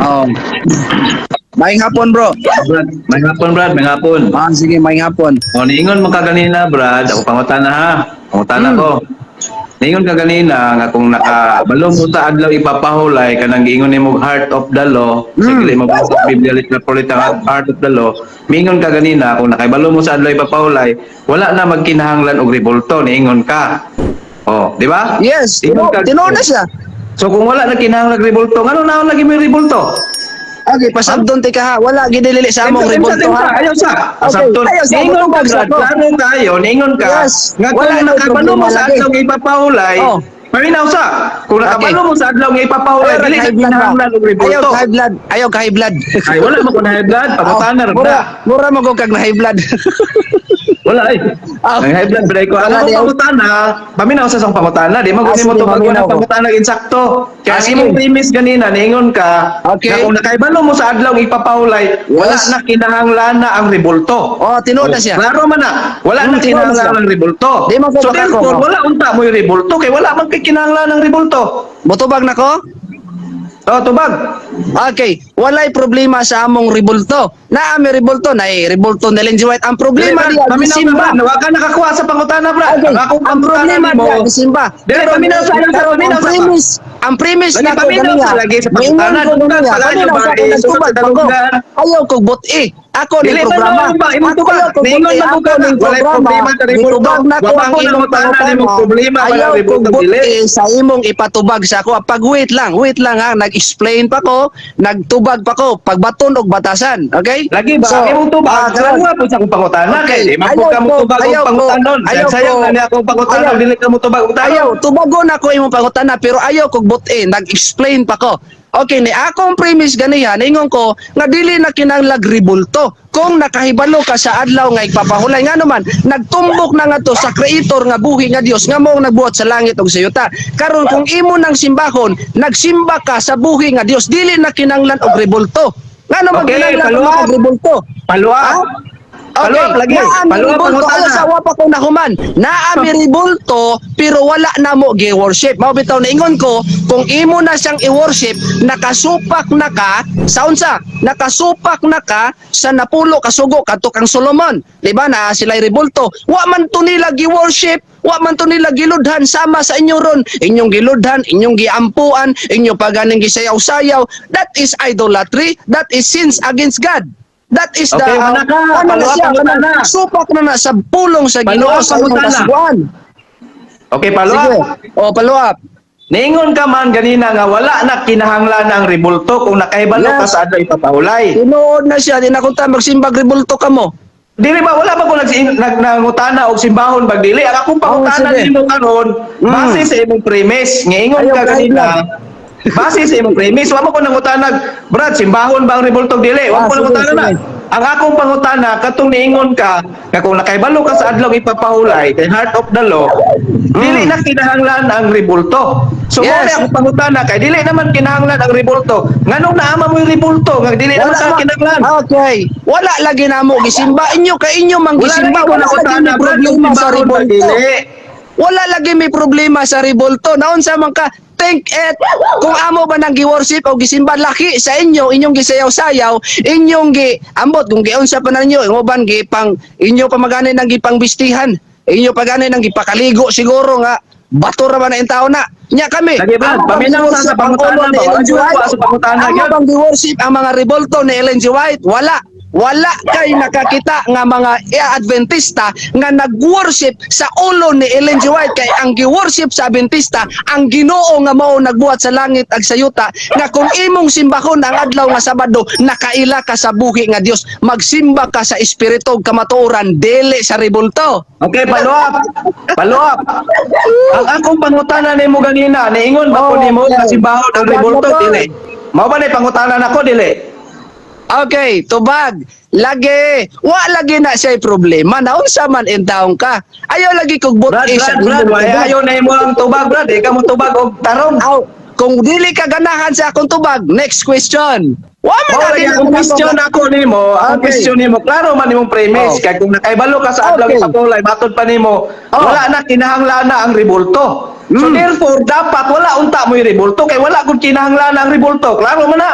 Oh. Maayong hapon, bro. Brad, maayong hapon, Brad, maayong hapon. Ah, sige, maayong hapon. O, niingon mo ka ganina, Brad. Ako pangutana ha. Pangutana ko. Niingon ka ganina nga kung nakabalo mo sa adlaw ipapahulay kanang giingon nimo heart of the law. Sige, mo ba sa Biblia literal ang heart of the law. Miingon ka ganina kung nakabalo mo sa adlaw ipapahulay, wala na magkinahanglan og rebulto, niingon ka. Oh, di ba? Yes, Ingon ka. Tinuod na siya. So kung wala na kinahanglan rebulto, ngano naon lagi may rebulto? Okay, pasabdon ti ka ha. Wala gidilili sa among Timsa, rebulto timsa, ha. ayaw sa. Okay, Pasabdon. ayaw sa, Niingon ka, mutubag sa Brad. ko. Klaro kayo, niingon ka. Yes. Nga Wala kung na nakabalo mo problema sa lagi. adlaw nga ipapahulay, paminaw sa. Kung nakabalo mo sa adlaw nga ipapahulay, Ayaw dili high ka blood ba? kinahanglan og Ayaw rebulto. high blood. Ayaw high blood. Ay, wala mo ko na high blood. Pangutana ra Mura, ba? mura mo ko kag na high blood. Wala ay. Ang high blood break ko. Wala Ang akong di, ay. pangutana, paminaw sa akong pangutana, di man Ah, gud sige, mo tubag paminaw ang ko. pangutana insakto. Kaya Ah, ang sige. imong premise ganina, niingon ka, na kung nakaibalo mo sa adlaw ipapahulay, wala na kinahanglan na ang rebulto. Oh, tinuod na siya. Klaro man na, wala na Tinuod na kinahanglan siya. ang rebulto. Di man ko So bakako, therefore, no? wala unta mo yung rebulto kay wala man kay kinahanglan ang rebulto. Motubag na ko? Oh, tubag. Okay, walay problema sa among rebulto. Naa may rebulto, na rebulto ni Ellen G. White. Ang problema Dili, diya Brad, paminaw ka, gisimba. Brad. Wa ka nakakuha sa pangutana, Brad. Okay, Ang akong ang pangutana problema nimo. diya gisimba. Dili, Pero paminaw sa ayaw sa pero paminaw ang sa premise, ang premise Lagi, na ko paminaw ganiya. sa lagi sa Maingon pangutana. ko Dugtang ganiya, sa layo paminaw ba, sa eh, akong sunod nagtubag sa pa ko. dalunggan. Ayaw kog buti. Ako ni Dili man programa. noon ba, imong Ako tubag. ayaw kog Niingon buti. man ko Ako ka ning na, walay programa. problema sa rebulto. Gitubag na ko Wa ang pa ko imong nangutana nimong pangutana. problema, wala Ayaw kog rebulto, buti dili. sa imong ipatubag sa ako. Pag wait lang ha, nag-explain pa ko, nagtubag pa ko, pagbaton og batasan, okay? Lagi ba, So, ang imong tubag, karon. klaro po sa akong pangutana. Okay. Kay di man po Ayaw ka mo ko, tubag og ayaw ko, pangutanon. ayaw Sayang ko. na niya akong pangutana, Ayaw. dili ka mo tubag og tanon. Ayaw, tubagon ako imong pangutana pero ayaw kog buti, nag-explain pa ko. Okay, ni akong premise ganiha, niingon ko nga dili na kinahanglag rebulto. Kung nakahibalo ka sa adlaw nga igpapahulay, nga naman nagtumbok na nga to sa creator nga buhi nga Dios nga mao ang nagbuhat sa langit ug sa yuta. Karon kung imo nang simbahon, nagsimba ka sa buhi nga Dios, dili na kinahanglan og rebulto. Ngano man Okay, kinahanglan follow up. og rebulto? Paluap. Ha? Paluap lagi. Naa mi Paluap rebulto. pangutana. Ayaw sa wa pa ko nahuman. Naa mi rebulto pero wala na mo gi-worship. Mao bitaw naingon ko kung imo na siyang i-worship, nakasupak na ka sa unsa? Nakasupak na ka sa napulo kasugo kadto kang Solomon. Di ba na sila rebulto? Wa man to nila gi-worship, wa man to nila giludhan sama sa inyo ron. Inyong giludhan, inyong giampuan, inyong paganing gisayaw-sayaw. That is idolatry. That is sins against God. That is the Okay, wala ka. ano na Paluap siya, ang kanang utana. supak na na sa pulong sa Ginoo Paluap sa ang imong utana. kasuguan. Okay, Sige. paluap. O, paluap. Niingon ka man ganina nga wala na kinahanglan ang rebulto kung nakahibalo ka sa adlaw ipapahulay. Tinuod na siya, di na kunta magsimbag rebulto ka mo. Dili ba wala ba ko nag, nag nangutana og simbahon bag dili? Ang akong pangutana Oh, sige. nimo karon base sa imong premise, ngiingon Ayaw, ka kahit ganina. lang. Base sa imong premise, wa mo ko nangutanag, Brad, simbahon ba ang rebulto og dili? Wa Ah, mo ko sige, nangutana na. sige. Ang akong pangutana katong niingon ka nga kung nakahibalo ka sa adlaw ipapahulay kay heart of the law, dili na kinahanglan ang rebulto. So Yes. mo na akong pangutana kay dili naman kinahanglan ang rebulto. Nganong naama mo yung rebulto nga dili naman Wala sa kinahanglan? Okay. Wala lagi na mo gisimba inyo kay inyo mang Wala gisimba lagi ko wala lagi nangutana, may Brad, kung problema sa simbahon ba rebulto. dili. Wala lagi may problema sa rebulto. Naunsa man ka think it kung amo ba nang gi-worship o gisimba laki sa inyo inyong gisayaw-sayaw inyong gi ambot kung giunsa pa ninyo ang uban gi pang inyo pa magani nang gipangbistihan inyo pa gani nang gipakaligo siguro nga bato ra ba na in tao na nya kami Lagi, Brad, amo bang paminaw sa gi-worship ang pangutana ulo ni ba? Ellen G. Wala White? sa pangutana Amo gyud. bang gi-worship ang mga rebulto ni Ellen G. White? Wala. Wala kay nakakita nga mga Adventista nga nag-worship sa ulo ni Ellen G. White kay ang gi-worship sa Adventista ang Ginoo nga mao nagbuhat sa langit ag sa yuta nga kung imong simbahon ang adlaw nga Sabado, nakaila ka sa buhi nga Dios, magsimba ka sa espiritu ug kamatuoran, dili sa rebulto. Okay, follow up. Follow up. Ang akong pangutana nimo ganina, niingon ba ko Oh, nimo okay. nga simbahon ang Tubag rebulto mo ba? dili? Mao ba ni pangutana nako dili? Okay, tubag. Lagi, wa lagi na siya problema. Naunsa man in taong ka. Ayaw lagi kog Brad, buti sa Brad, Brad, imong why tubag. ayaw na imo ang tubag, Brad? Ikaw mo tubag og tarong. Aw, kung dili ka ganahan sa akong tubag, next question. Wa man Mao na lagi din akong question ako nimo, ang question nimo, klaro man imong premise kay kung nakaibalo ka sa adlaw ipapulay, matod pa nimo, wala na kinahanglan na ang rebulto. So therefore dapat wala unta mo yung rebulto kay wala gud kinahanglan ang rebulto. Klaro man na.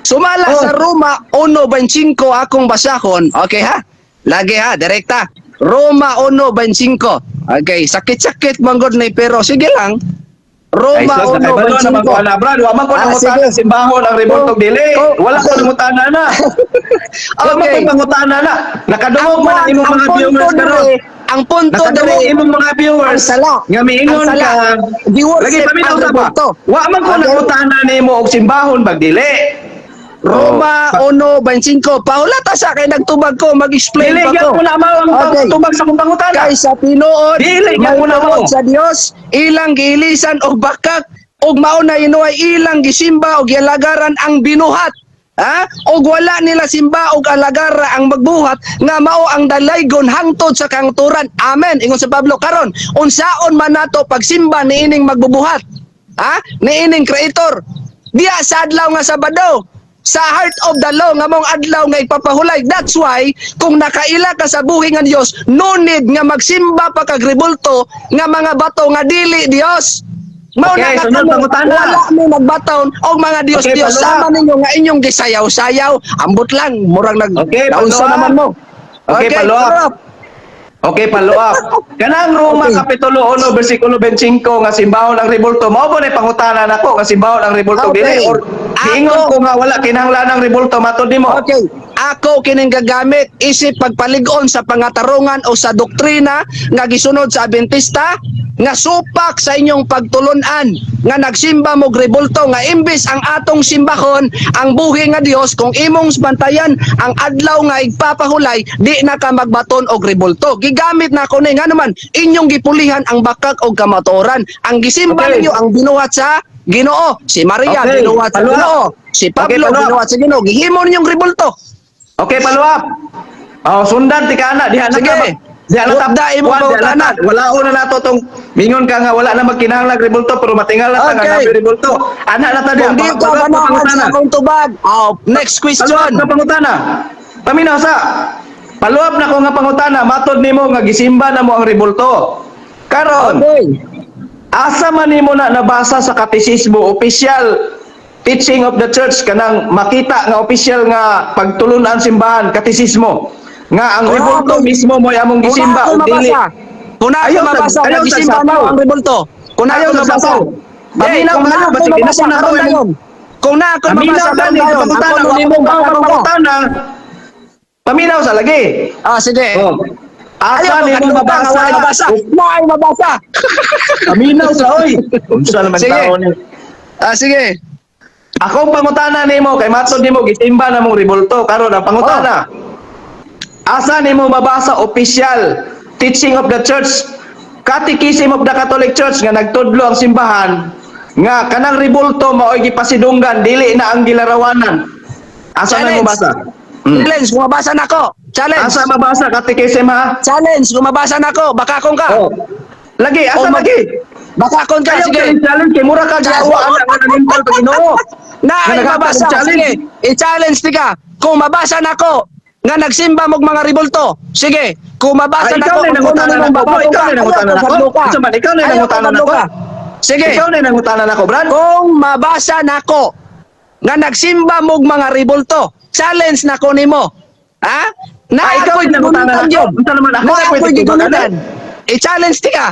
So Sumala Oh. sa Roma 1:25 akong basahon. Okay ha? Lagi ha, direkta. Roma 1:25. Okay, sakit-sakit man gud ni, pero sige lang. Ay, Roma sus, nakaibalo naman ko 1:25. ana, Brad. Wa man ko Ah, nangutana sige. simbahon ang rebulto dili. Wala ko nangutana na. Wa man ko pangutana na. Nakadungog man ang imong mga punto viewers karon. dire, ang punto Nakadungog dire, imong mga viewers ang sala. nga miingon Ang sala. ka. Gi-worship Lagi paminaw ang ta ba? rebulto. Wa man ko nangutana nimo og simbahon bag dili. Roma Oh. 1:25. Paulata sa kay nagtubag ko, mag-explain Dili pa ko. gyud ko na mao ang tubag sa akong pangutana. Kay sa tinuod, Dili may gyud ko na mao. tungod sa Dios, ilang giilisan og bakak og mao na inuay ilang gisimba og gialagaran ang binuhat. Ha? Og wala nila simba og alagara ang magbuhat nga mao ang dalaygon hangtod sa kangturan. Amen. Ingon sa Pablo karon, unsaon man nato pagsimba niining magbubuhat? Ha? Niining creator. Diya sa adlaw nga Sabado, sa heart of the law nga mong adlaw nga ipapahulay. That's why kung nakaila ka sa buhi nga Dios, no need nga magsimba pa kag rebulto nga mga bato nga dili Dios. Mao Okay, na nga sunod kamo, pangutana. wala mo nagbaton og mga Dios Okay, Dios follow sama up. ninyo nga inyong gisayaw-sayaw. Ambot lang, murag nag Okay, naunsa follow up. naman mo. Okay, follow up. Follow up. Okay, follow up. Kanang Roma Kapitulo 1 versikulo 25 nga simbahon ang rebulto. Mao ba na pangutana nako nga simbahon ang rebulto dili or giingon ko nga wala kinahanglan ang rebulto matod nimo? Okay. Ako kining gagamit isip pagpalig-on sa pangatarungan o sa doktrina nga gisunod sa Adventista nga supak sa inyong pagtulunan nga nagsimba mo rebulto nga imbis ang atong simbahon ang buhi nga Dios, kung imong bantayan ang adlaw nga igpapahulay, di na ka magbaton og rebulto. Gigamit na ko ni nga naman inyong gipulihan ang bakak og kamatuoran, ang gisimba ninyo ang binuhat sa Ginoo, si Maria binuhat sa Follow up. Ginoo, si Okay, Pablo follow up. binuhat sa Ginoo, gihimo ninyong rebulto. Okay, follow up. Oh, sundan ti kana diha na Sige. ka. Diha na ta. Hutda imong Kuwan, diha na pangutana. ta. Wala na nato tong mingon ka nga wala na magkinahanglan rebulto, pero matingal na ta nga nabi rebulto. Ana na ta diha. Kung di ka Follow up na ganahan pangutana. sa akong tubag. Oh, next Follow up question. na pangutana. Paminaw sa. Follow up na ko nga pangutana, matod nimo nga gisimba na mo ang rebulto. Karon, asa man nimo na nabasa sa katisismo, official teaching of the church, kanang makita nga official nga pagtulunan simbahan, katisismo, nga ang Kung rebulto mismo mo'y among Kung gisimba ako o dili? mabasa, kung ako Ayaw mabasa, ayaw nga sa gisimba sapaw. mo ang rebulto. Kung ako Ayaw sa mabasa. sapaw. Di, Paminaw kung ka na, ako basig mabasa, ginapon na karon ako dayon. Kung na ako Paminaw mabasa, karon gani dayon. pangutana Ako kung nimo ako mao ang ka. pangutana. Paminaw sa lagi. Ah, sige. Oh. Asa Ayaw ko nimo kadlok ka nga mabasa? wala mabasa. Na ay mabasa. Paminaw sa oy. Unsa naman Sige. taon ni? Ah, sige. Akong pangutana nimo kay matod nimo gisimba na mong rebulto, karon ang pangutana. Asa nimo mabasa official teaching of the church, Catechism of the Catholic Church, nga nagtudlo ang simbahan nga kanang rebulto maoy gipasidunggan, dili na ang gilarawanan? Asa na Challenge. mo basa? Challenge, kung mabasa na ako. Challenge. Asa mabasa catechism ha? Challenge, kung mabasa na ako, baka kong ka. Oh. Lagi, asa Oh, lagi? Baka kong ka, Ayaw sige. challenge challenge kay mura ka giawa ana nga nanimpal pa Ginoo. Na Nga ay naghatag mabasa. og challenge. Sige, i-challenge ti ka. Kung mabasa na ako, nga nagsimba mog mga rebulto. Sige, kung mabasa Ah, na ikaw ako, na kung nangutana ano nako, mong bro. Ikaw ka, na nangutana ayaw ko nako. kadlo ka. Unsa man, ikaw na Ayaw ko nangutana kadlo nako. ka. Sige. Ikaw na nangutana nako, Brad. Kung mabasa nako nga nagsimba mog mga rebulto, challenge na ko nimo. Ha? Na Ah, ikaw ako'y yung nangutana gigunutan nako. yun. Unsa naman, ako Na na pwede ako'y tubagan, gigunutan. I-challenge ti ka.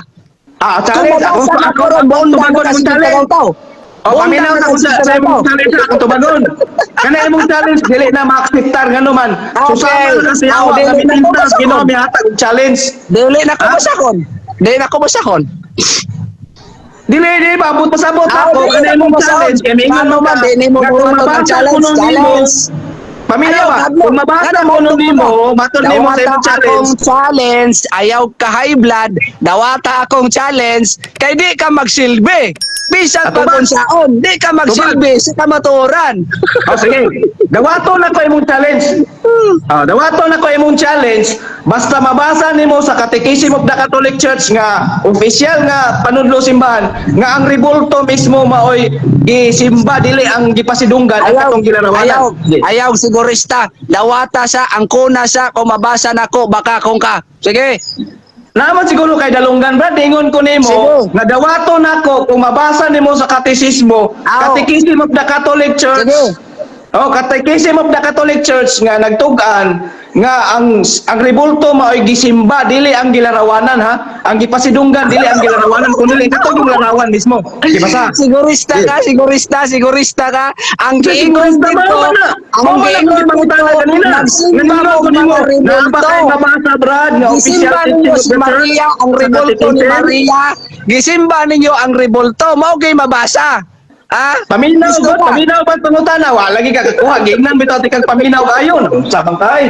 Ah, Kung challenge ako mabasa na ako ko ron, ako buong tubagon ka mong sa challenge. tao. Oh, paminaw na kung sa imong challenge akong tubagon. Kana imong challenge dili na ma-acceptar ngano man. Susama na kasi Ah, awa dili kami na ko tintas basahon. Ginoo mihatag og challenge. Dili na ko Ha? basahon. Dili na ko basahon. Dili dili ba abot pasabot Ah, ako dili kana na ko imong basahon. challenge kay mingon Paano mo man, ka dili mo nga kung buhaton ang mabasa challenge, kuno nimo. challenge. Paminaw Ayaw, ba? kadlo. Kung mabasa Ngano, mo matod nimo, mo. matod nimo sa imong Dawata challenge. akong challenge, ayaw ka high blood, dawata akong challenge, kay di ka magsilbi. Bisan Atubag. pag unsaon, di ka magsilbi sa kamatuoran. Oh, sige. Dawato na ko imong challenge. Ah, dawato na ko imong challenge. Basta mabasa nimo sa Catechism of the Catholic Church nga official nga panudlo simbahan nga ang rebulto mismo maoy gisimba, dili ang gipasidunggan ang katong gilarawanan. Ayaw, Sige. ayaw sigurista. Dawata sa, angkona sa, kung mabasa nako, baka kung ka. Sige. Naman siguro kay dalunggan, Brad, ingon ko nimo Sige. nga dawato nako kung mabasa nimo sa katekismo, Aw. Catechism of the Catholic Church. Sige. Oh, Catechism of the Catholic Church nga nagtug-an nga ang rebulto mao'y gisimba, dili ang gilarawanan ha. Ang gipasidunggan dili ang gilarawanan kundi katong yung larawan mismo. Di ba sa? Sigurista ka, sigurista, sigurista ka. Ang giingon Sigurista dito, ba na? ang Mao man giingon ang gipangutana dito, kanina. nagsimba Nga mo ko nimo, mga naa ba rebulto. kay mabasa, Brad, nga official Gisimba teaching ninyo of si the church Maria, ang sa rebulto ni Catechism? Maria. Gisimba ninyo ang rebulto. Mao kay mabasa. Ha? Paminaw Gusto god, ka? Paminaw ba pangutana? Wa lagi ka kakuha, giingnan bitaw ti kag paminaw kayon. Unsa bang kay?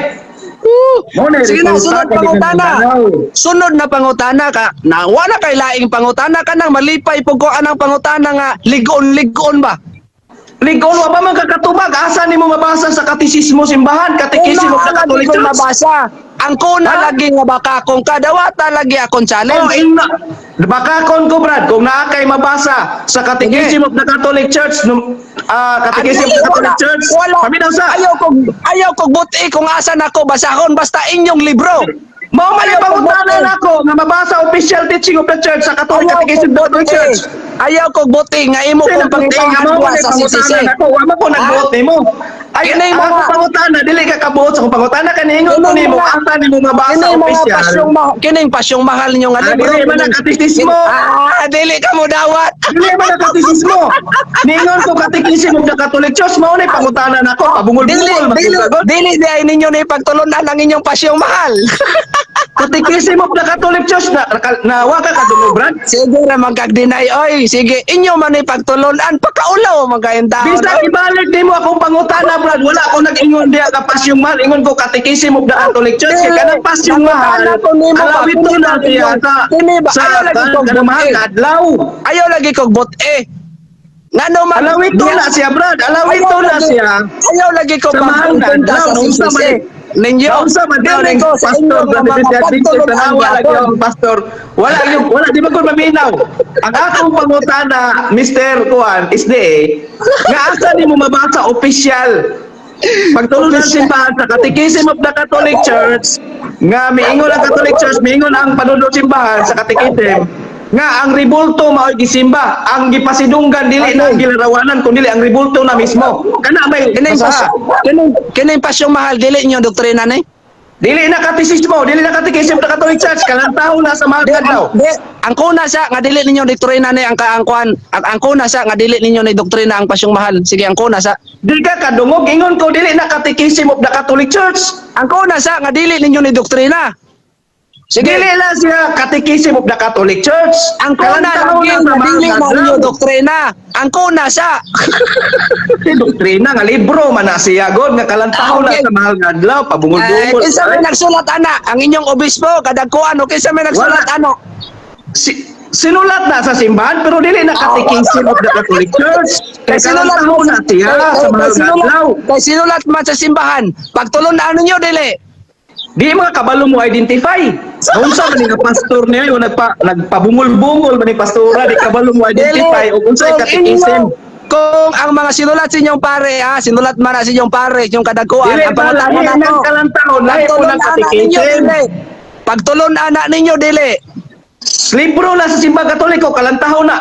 Woo! Mo na Sige na, resulta sunod kay di ka pangutana. Mindanao. Sunod na pangutana ka. Na wala kay laing pangutana ka nang malipay pug ko anang pangutana nga ligon-ligon ba? Ligon wa ba man kakatubag? Asa nimo mabasa sa katisismo simbahan, Catechism of the Una Catholic lagi kong Church? mabasa. Ang kuna Ha? lagi nga baka kung kadawata lagi akong Oh, challenge. inna. Baka kon ko, Brad, kung naa kay mabasa sa Catechism of the Catholic Church, num, Catechism of the Catholic Wala, Church. wala. Paminaw sa. Ayaw kog buti kung asa nako basahon basta inyong libro. Mao man Ayaw ang kog pangutana buti. nako nga mabasa official teaching of the church sa Catholic Ayaw Catechism of kog the Catholic buti. Church. Ayaw kog buti nga imo Sino kong pangitaan mao duha man sa ang CCC. pangutana nako, wa man ko nagbuot nimo. Ay, Kini ang mga- akong pangutana dili ka kabuot sa akong pangutana kani ingon ko Kini nimo asa nimo mabasa Kini mga official. pasyong kining pasyong mahal ninyo nga Ah, libro. dili man ang katisismo. Ah, dili ka mo dawat. Dili man ang katisismo. Ningon ko Catechism of the Catholic Church mao na pangutana nako, Dili pabungol-bungol dili magsugot. dili di ay ninyo ni pagtulunan ang inyong pasyong mahal. Catechism of the Catholic Church na na wa ka kadungog, Brad. Sige ra man kag deny oy. Sige, inyo man ni pagtulunan pakaulaw man kayong taon. Bisag Oy. ibalik nimo akong pangutana, Brad. Wala ako nag-ingon diha ka pasyong mahal. Ingon ko Catechism of the Catholic Church kay kanang pasyong mahal. Pangutana ko nimo ba? Alawito Kini na ba siya sa kini ba? sa Ayaw lagi kog kanang mahal buti. kadlaw. Ayaw lagi kog buti. Ngano man Alawito na siya, Brad. Alawito na siya. Ayaw lagi ko Sa mahal na pagpunta adlaw, sa naunsa man CCC. eh. Ninyo. Naunsa man daw Dili ning ko sa pastor inyong Brad mga Vincent Vincent pagtulunan tanawa lagi gyapon. ang pastor. Wala yung wala di ba ko maminaw. Ang akong pangutana, Mr. Kuan, is the nga asa nimo mabasa official pagtulon ng simbahan sa Catechism of the Catholic Church nga miingon ang Catholic Church, miingon ang panudlo simbahan sa Catechism nga ang ribulto mao'y gisimba, ang gipasidunggan dili na ang gilarawanan kundi ang ribulto na mismo. Kana may Kining basaha. pasyon, kining pasyong mahal dili inyo doktrina ni. Dili na katisismo, dili na Catechism of the Catholic Church, kalantaw na sa mga Di, kadlaw. ang, di, ang kuna sa nga dili ninyo doktrina ni ang kaangkuan, ang kuna sa nga dili ninyo ni doktrina ang pasyong mahal. Sige, ang kuna sa. Di ka kadungog, ingon ko dili na Catechism of the Catholic Church. Ang kuna sa nga dili ninyo ni doktrina. Sige. Dili lang siya Catechism of the Catholic Church. Ang kuna Kalantaw lagi na sa nga mga dili na kadlaw. ninyo doktrina. Ang kuna sa. Si doktrina nga libro man na siya god nga kalantaw na Okay. sa mahal nga adlaw Eh, pabungol-bungol. kinsa may nagsulat ana? Ang inyong obispo kadagkuan o kinsa may nagsulat Wala. ana? Si, sinulat na sa simbahan pero dili na Catechism of the Catholic Church. Kay sinulat kalantaw na siya sa mahal kay nga sinulat, adlaw. kay sinulat man sa simbahan. Pagtulunan ninyo dili. Di mga kabalo mo identify. Unsa man ni nga pastor niya yung nagpabungol-bungol man ni pastora di kabalo mo identify Dili. og unsa Kung catechism. Kung ang mga sinulat sa inyong pare, ha, sinulat man na sa inyong pare, yung kadagkuan, Dili ang ba pangutana lahi nako. ng kalantaon, lahi po ng Pagtulon-ana ninyo, catechism. dili. Pagtulon-ana ninyo, dili. Libro na sa simbang Katoliko kalantaw na.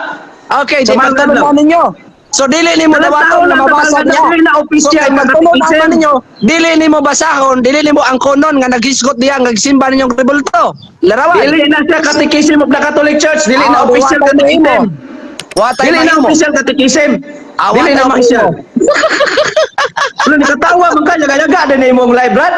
Okay, Sa di mga pagtulon-ana adlaw. ninyo. So dili nimo Kalantaw dawaton na na sa mabasa mga niya. dili na So opisyal kay nga pagtulon-ana catechism. ninyo, dili nimo basahon, dili nimo ang konon nga naghisgot diya nga gisimba ninyong rebulto. Larawan. Dili na siya Catechism of the Catholic Church, dili na Ah, official watay catechism. mahimo. Watay Dili na mahimo. official catechism. Ah, Dili watay na mahimo. official. Ano ni katawa man ka yaga-yaga din imong live, Brad.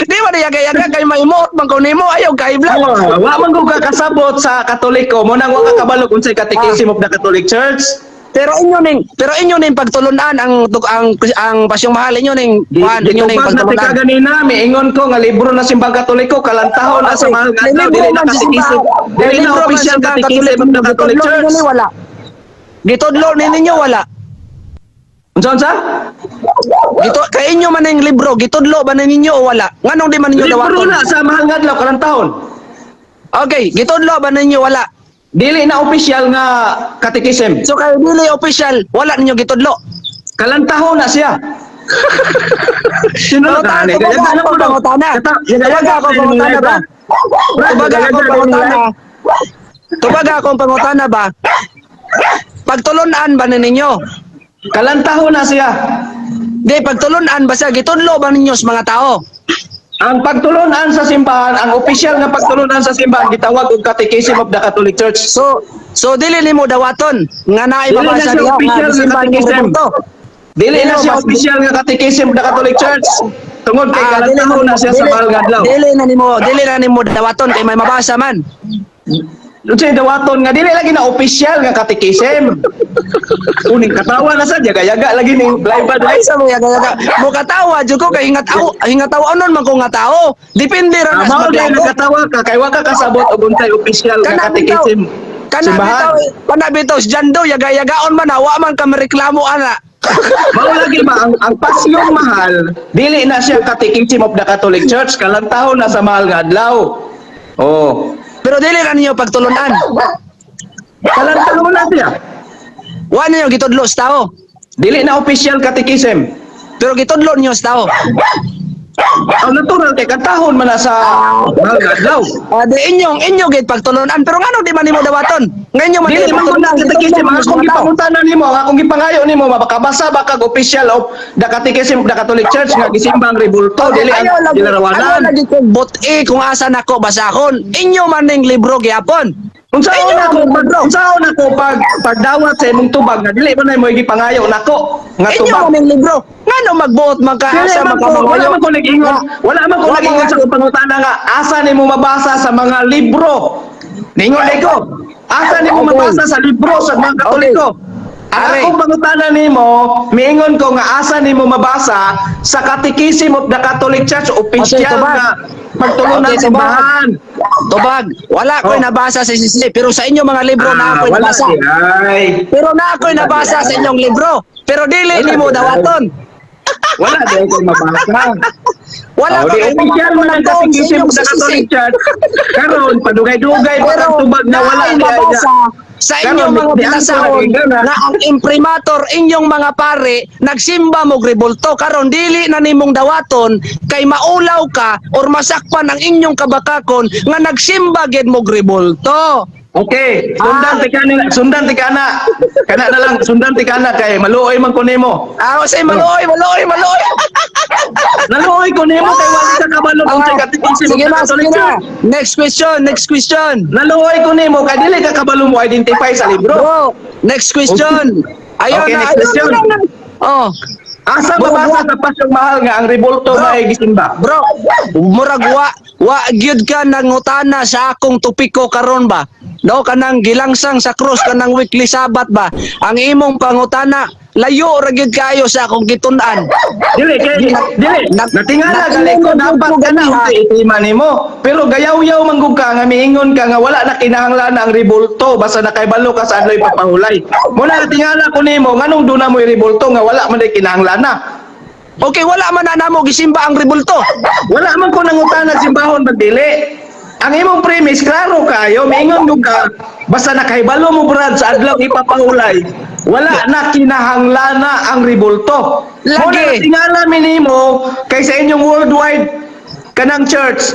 Di ba niya yaga kay mahimuot man ko nimo ayaw kay vlog. Oh, wa man ko kakasabot sa Katoliko mo nang wa ka kabalo kung unsay Catechism of the Catholic Church. Pero inyo ning pagtulunan ang pasyong mahal inyo ning kuan inyo ning Gitubag na tika pagtulunan. ganina, miingon ko nga libro na simbang Katoliko kalantahon na sa mahal nga adlaw, dili na catechism. Dili na official Catechism of the Catholic Church. Ninyo wala. Gitudlo ni ninyo wala. Unsa unsa? Gito kay inyo man ning libro, gitudlo ba ni ninyo o wala? Nganong di man ninyo Libro dawaton? na sa mahal nga adlaw kalantahon. Okay, gitudlo ba ninyo wala? Dili na official nga catechism. So kay dili official, wala ninyo gitudlo. Kalantahon na siya. Sino Pangutana, tubaga ako pangutana. Tubaga ako pangutana ba? Tubaga ako pangutana. Tubaga akong pangutana ba? Pagtulunan ba ni ninyo? Kalantahon na siya. Di pagtulunan basta gitudlo ba ninyo sa mga tao? Ang pagtulunan sa simbahan, ang opisyal nga pagtulunan sa simbahan gitawag og Catechism of the Catholic Church. So dili nimo dawaton nga naay Dili na mabasa siya diha nga opisyal nga gisimba nimo catechism. rebulto. Dili na Dili siya mas- opisyal nga Catechism of the Catholic Church. Tungod kay Ah, dili kalantahon na siya sa dili- mahal nga adlaw. Dili na nimo dawaton kay may mabasa man. Unsay dawaton nga dili lagi na opisyal nga catechism? Uning katawa na sad, yaga-yaga lagi ning live bad. Ay sa mga yaga. Mo katawa jud ko kay hingat aw anon man ko nga tao. Depende ra na sa Mao dai maglago. nagkatawa ka kay wa ka kasabot og unsay opisyal nga Kana bitaw. catechism. Kana Simbahan. bitaw, kana bitaw si Jando yaga-yagaon man na wa man ka mareklamo ana. Mao lagi ba ang pasyong mahal, dili na siya Catechism of the Catholic Church, kalantahon na sa mahal nga adlaw. Oh, Pero dili ra ninyo pagtulunan. kalantahon na siya. Wa ninyo gitudlo sa tao. Dili na opisyal catechism. Pero gitudlo ninyo sa tao. Ang natural kay kantahon man na sa mahal nga adlaw. Ah, di inyong gid pagtulunan pero ngano di man nimo dawaton? Nga inyo man Dili gid man ko na pagtulunan, catechism, gitudlo ang ninyo sa akong mga tao. gipangutana nimo, ang akong gipangayo nimo, mabakabasa ba kag official of the Catechism of the Catholic Church nga gisimbang rebulto, dili ang Ayaw lagi, ayaw gilarawanan? lagi kong but-i kung asa nako basahon. Inyo man ning libro gyapon. Unsaon Inyo ako man pag libro. unsaon ako pag pagdawat sa imong tubag nga dili man na mo gipangayo nako nga Inyo tubag? man ning libro. Ngano magbuot man ka Dili asa man man ko, ka wala mangayo? man ko nag-ingon, wala man ko Wala nag-ingon man sa akong pangutana nga asa nimo mabasa sa mga libro. Ningon ko, asa nimo mabasa sa libro sa mga Katoliko? Ang Are. akong pangutana nimo, miingon ko nga asa nimo mabasa sa Catechism of the Catholic Church Okay, official tubag. nga pagtulunan Okay, tubag. simbahan. Tubag, wala ko'y Oh. nabasa sa CCC, pero sa inyo mga libro na ako'y Ah, wala nabasa. di ay. Pero na ako'y nabasa sa inyong libro. Pero dili Wala nimo di ay. dawaton. Wala di ay ko mabasa. Wala Oh, ko di kay official man ang sa Catechism inyong of the CCC. Catholic Church. Karon padugay-dugay pa Pero kang tubag na wala naay di ay na. mabasa sa Karon, inyong mga di ang binasahon na. na ang imprimator inyong mga pare nagsimba mo rebulto. Karon dili na nimong dawaton kay maulaw ka or masakpan ang inyong kabakakon nga nagsimba gid mo rebulto. Okay, sundan ti kana, sundan ti kana. Kana na lang sundan ti kana kay maluoy man ko nimo. Ah, say maluoy, maluoy, maluoy. Naluoy ko nimo kay wala ka kabalo kung sa Ah, Catechism of sige the na, Catholic sige na. Church. Next question, next question. Naluoy ko nimo kay dili ka kabalo mo identify sa libro. Bro, next question. Ayun Okay, na, next ayun question. na, na. Oh, Asa mabasa sa pasyong mahal nga ang rebulto Bro. na gisimba? Bro, murag wa gyud ka nangutana sa akong topiko karon ba? No, kanang gilangsang sa krus kanang weekly Sabbath ba? Ang imong pangutana layo ra gyud kayo sa akong gitun-an. Dili kay dili natingala gali ko dapat kana unsay itima nimo. Pero gayaw-yaw man gud ka nga miingon ka nga wala na kinahanglan ang rebulto basta nakaybalo ka sa adlaw ipapahulay. Mo na natingala ko nimo nganong duna mo'y rebulto nga wala man day kinahanglan na. Okay, wala man na namo gisimba ang rebulto. Wala man ko nangutana simbahon pag dili. Ang imong premise klaro kayo, miingon gud ka basta nakahibalo mo, Brad, sa adlaw ipapahulay. Wala na kinahanglana ang rebulto. Lagi. Mo na natingala mi nimo kay sa inyong worldwide kanang church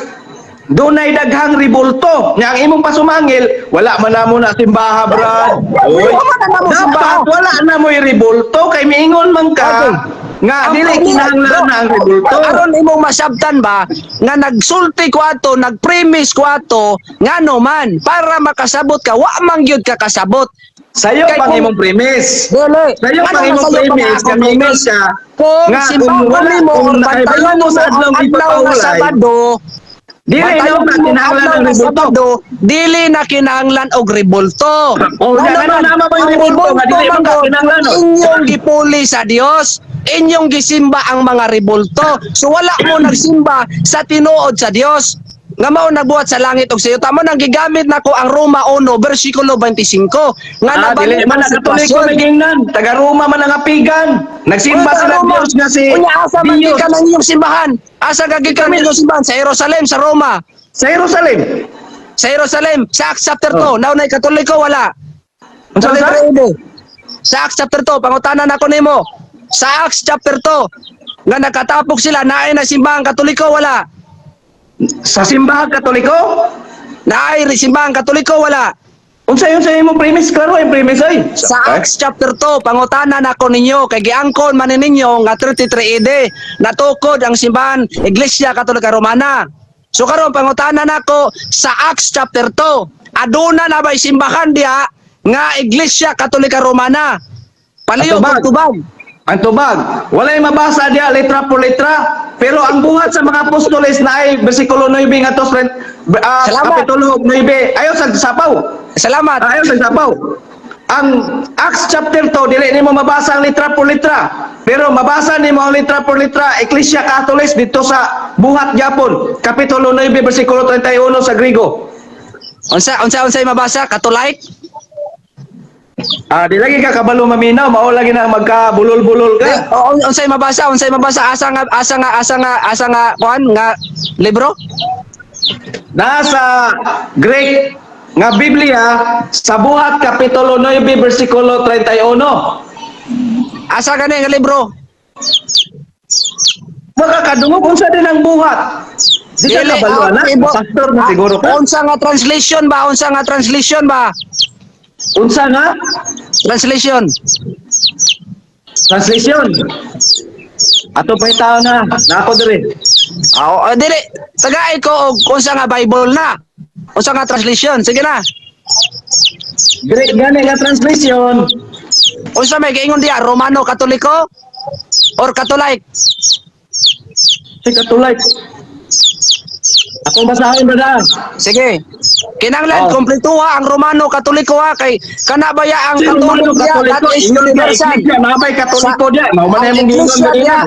dunay daghang rebulto. Nya ang imong pasumangil, wala man namo na simbaha, Brad. Oy. Wala man na namo Dapat simbaha. wala na mo'y rebulto kay miingon man ka nga Ang dili problema, kinahanglan bro, na ang rebulto. Aron imong masabtan ba nga nagsulti ko ato, nagpremise ko ato, ngano man para makasabot ka, wa man gyud ka kasabot. Sayo Kay pang kung- imong premise. Dili. Sayo Ano pang imong sayo pang premise akong kami premise? ka Kung nga simbahon kung wala nimo kung or nakaibalo bantayan mo mo sa ang adlaw adlaw nga ipapahulay, Sabado, dili na bantayan na mo ang kinahanglan adlaw ang nga rebulto. Sabado, dili na kinahanglan og rebulto. Oh, Ngano na ano man, nama mo yung ang rebulto nga dili man man ka gud, kinahanglan? Oh. inyong gipuli sa Dios, inyong gisimba ang mga rebulto. So wala mo nagsimba sa tinuod sa Dios nga mao nagbuhat sa langit ug sa yuta. Mo nang gigamit nako ang Roma 1 bersikulo 25 nga Ah, dili nabalik man ang na Katoliko sitwasyon. may gingnan. Taga Roma man ang apigan. Nagsimba Uy, sila Roma. Dios nga si Unya, asa man Dios. gikan ang inyong simbahan? Asa ka gikan ang inyong simbahan? Sa Jerusalem, sa Roma. Sa Jerusalem. Sa Jerusalem, sa Acts chapter 2. Oh. Now na Katoliko wala. Unsa sa? Sa Acts chapter 2, pangutanan ako nimo. Sa Acts chapter 2, nga nakatapok sila, naay na simbahang Katoliko wala. Sa simbahan Katoliko? Naay ri simbahang Katoliko wala. Unsa yun sa imong premise? Klaro yung premise ay. Sa Acts chapter 2, pangutana nako ninyo kay giangkon man ninyo nga 33 AD natukod ang simbahan Iglesia Katolika Romana. So karon pangutana nako sa Acts chapter 2, aduna na ba'y simbahan diha nga Iglesia Katolika Romana? Palayo Atubag. kog tubag. Ang tubag, walay mabasa diya letra por letra, pero ang buhat sa mga apostoles na ay bersikulo 9 ngadto sa Salamat. kapitulo 9 ayo sa sapaw. Salamat. Ayo sa sapaw. Ang Acts chapter 2 dili nimo mabasa ang letra por letra, pero mabasa nimo ang letra por letra Ecclesia Catholics dito sa buhat gyapon, kapitulo 9 bersikulo 31 sa Grigo. Unsa unsay mabasa? Katolik? Ah, di lagi ka kabalo maminaw, mao lagi na magkabulol-bulol ka. O, unsay mabasa? Unsay mabasa? Asa nga kuan nga libro? Nasa Greek nga Biblia sa Buhat kapitulo 9 bersikulo 31. Asa gani nga libro? Makakadungog unsa din ang buhat? Di ka Dili, kabalo ah, na, pastor na siguro ka. Unsa nga translation ba? Unsa nga translation ba? Unsa nga Translation. translation? Ato pa tao na, nako diri. Ah, oh, dili. Tagay ko og unsa nga Bible na. Unsa nga translation? Sige na. Greek gani nga translation. Unsa may giingon diya? Romano Katoliko or Katolik? Si Katolik. Ako basahin ba na? Sige. Kinahanglan Oh. kompletuha ang Romano Katoliko ha kay kana baya ang Si Romano Katoliko diya, that Katoliko, is ingon nga universal. iglesia, mabay Katoliko diya. Mao man Ang imong giingon iglesia ganina. diya,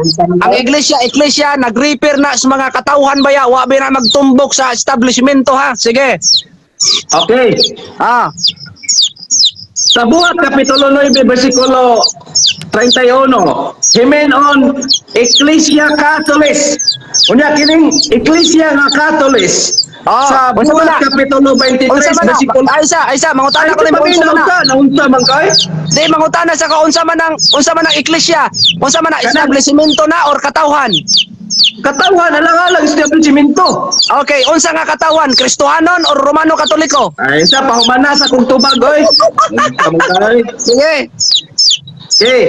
ang iglesia, iglesia nag-repair na sa mga katawhan baya, wa ba na magtumbok sa establishmento ha. Sige. Okay. Ah, Sa Buhat Kapitulo 9, versikulo 31, Himen on Ecclesia Catholis. Unya kining Ecclesia nga Catholis. Ah, Sa unsa man Buhat na? Kapitulo 23, Unsa man na? versikulo. Ay isa, ay isa, mangutana Ay, ko nimo unsa man na? unsa, naunsa man kay? Di mangutana sa ka unsa man ang iglesia? Unsa man ang establishmento na or katawhan? Katawhan alang-alang establishmento. Okay, unsa nga katawhan? Kristohanon or Romano Katoliko? Ay, sa pahumana sa kong tubag oy. Unsa man kay? Sige. Okay.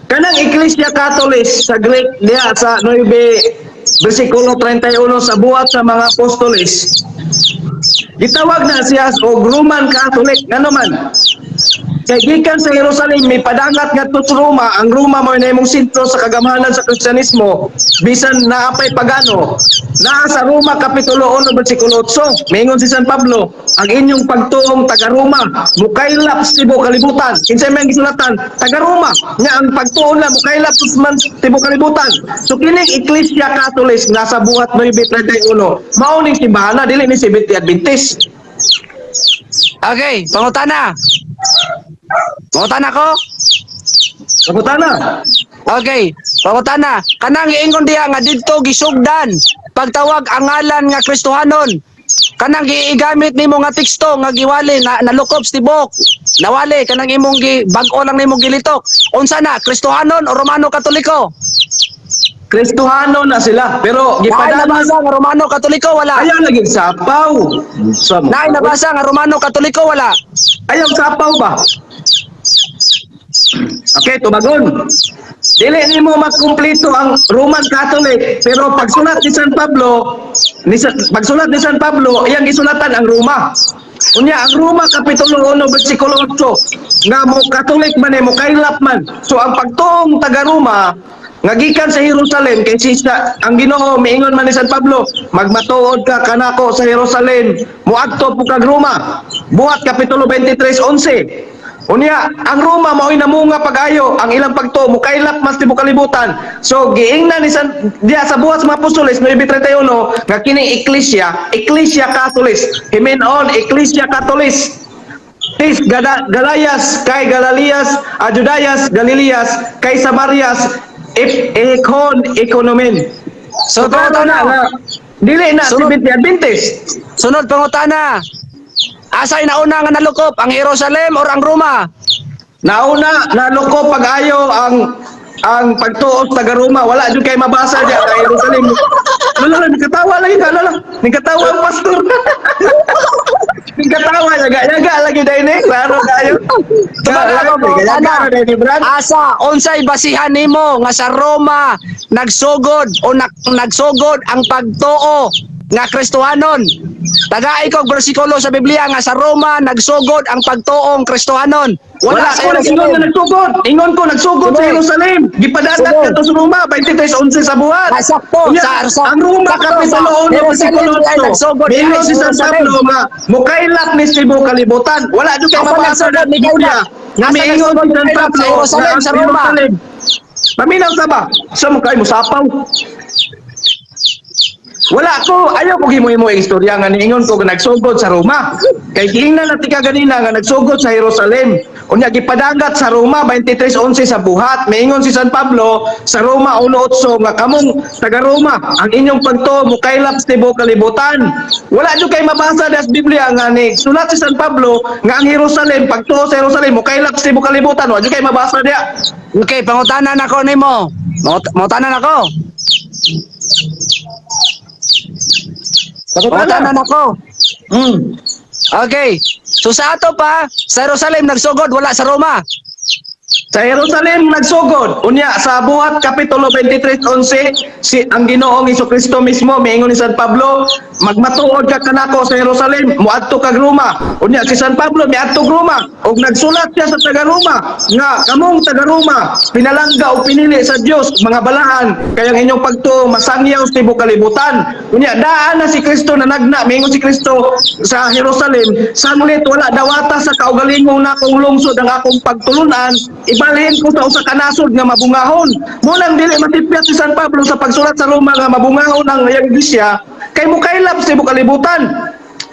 Kanang Ecclesia Catholis sa Greek diha sa 9 versikulo 31 sa buhat sa mga apostoles. Gitawag na siya og Roman Catholic ngano man? Kay gikan sa Jerusalem may padangat ngadto sa Roma, ang Roma mao na imong sentro sa kagamhanan sa Kristyanismo bisan naa pay pagano. Naa sa Roma kapitulo 1 bersikulo 8, miingon si San Pablo, ang inyong pagtuong taga Roma mukaylap sa tibuok kalibutan. Kinsay may gisulatan? Taga Roma. Nya ang pagtuon na mukaylap man tibuok kalibutan. So kining Ecclesia Catholic nga sa Buhat 9:31, mao ning simbahan na dili ni Seventh Day Adventist. Okay, pangutana. Pangutana ko? Pangutana. Okay, pangutana. Kanang giingon diha nga didto gisugdan pagtawag ang ngalan nga Kristohanon. Kanang gigamit nimo nga teksto nga giwali na nalukop sa tibok. Nawali kanang imong gi bag-o lang nimo gilitok. Unsa na Kristohanon o Romano Katoliko? Kristohano na sila pero Naay gipadala nabasa nga Romano Katoliko wala. ayaw lagi sapaw. Sa mo. Naay nabasa nga Romano Katoliko wala. Ayaw sapaw ba? Okay, tubagon. Dili nimo makumpleto ang Roman Catholic pero pagsulat ni San Pablo, pagsulat ni San Pablo, iyang gisulatan ang Roma. Unya ang Roma kapitulo 1 bersikulo 8 nga mo Catholic man eh, mo kaylap man. So ang pagtuong taga Roma nga gikan sa Jerusalem kay siya ang Ginoo miingon man ni San Pablo, magmatuod ka kanako sa Jerusalem, moadto po kag Roma. Buhat kapitulo 23:11. Unya, ang Roma mao'y namunga pag-ayo, ang ilang pagtuo mukaylap mas tibuok kalibutan. So giingnan ni San diya sa buhat sa mga apostoles 9:31 nga kining Ecclesia, Ecclesia Catholis, himen on Ecclesia Catholis. Tis Gada, Galayas kay Galalias, Judayas, Galilias kay Samarias, if ekon ekonomen. So klaro na pangutana. nga dili na Sunod. Seventh Day Adventist. Sunod pangutana. Asay nauna nga nalukop ang Jerusalem or ang Roma? Nauna, naloko pag-ayo ang pagtuos taga Roma. Wala jud kay mabasa diya kay Jerusalem. Lala, nagkatawa lagi ka, lala. Nagkatawa ang pastor. Katawa, yaga yaga lagi dai ni. Klaro kayo. Tubaga ako Yaga pangutana. na dai ni, Brad. Asa, unsay basihan nimo nga sa Roma nagsugod o nagsugod ang pagtuo nga Kristohanon? Tagai ko bersikulo sa Biblia nga sa Roma nagsugod ang pagtuong Kristohanon. Wala sa ko nag-ingon nga Jerusalem. nagsugod. Ingon ko nagsugod sa Sige. Jerusalem. Gipadagat Sige. kadto sa Roma 23:11 sa buhat. Ah, sakto. Unya, ang Roma sakto, kapitulo sa 1 bersikulo Jerusalem ay 8. nagsugod Miingon ay si San Jerusalem. Pablo nga mukaylap ni Cebu kalibutan. Wala jud kay Asa mabasa nagsugod sa ni Biblia. Kaylap? Nasa Miingon si nagsugod ni San Kaylap? Pablo Sa Jerusalem, nga ang sa Roma. Jerusalem. Paminaw sa ba? Sa mo kay musapaw. Wala ko, ayaw ko himo-himo ang istorya nga niingon ko nga nagsugod sa Roma. Kay giingnan na tika ganina nga nagsugod sa Jerusalem. Unya gipadagat sa Roma 23:11 sa buhat. Miingon si San Pablo sa Roma 1:8 nga kamong taga Roma ang inyong pagtuo mukaylap sa tibuok kalibutan. Wala jud kay mabasa sa Biblia nga ni sulat si San Pablo nga ang Jerusalem, pagtuo sa Jerusalem mukaylap sa tibuok kalibutan. Wa jud kay mabasa diya. Okay, pangutana nako nimo. Mangutana nako. Pangutana nako. Okay. So sa ato pa, sa Jerusalem nagsugod, wala sa Roma. Sa Jerusalem nagsugod. Unya sa Buhat kapitulo 23:11 si ang Ginoong Kristo mismo miingon ni San Pablo, magmatuod ka kanako sa Jerusalem, moadto kag Roma. Unya si San Pablo miadto Roma ug nagsulat siya sa taga Roma nga kamong taga Roma pinalangga o pinili sa Dios mga balaan kay ang inyong pagtuo masangyaw sa tibuok kalibutan. Unya daan na si Kristo nanagna, miingon si Kristo sa Jerusalem, sanglit wala dawata sa kaugalingong nakong lungsod ang akong pagtulunan, ibalhin ko sa usa ka nasod nga mabungahon. Mo nang dili matipyat si San Pablo sa pagsulat sa Roma nga mabungahon ang iyang iglesia kay mukaylap sa tibuok kalibutan.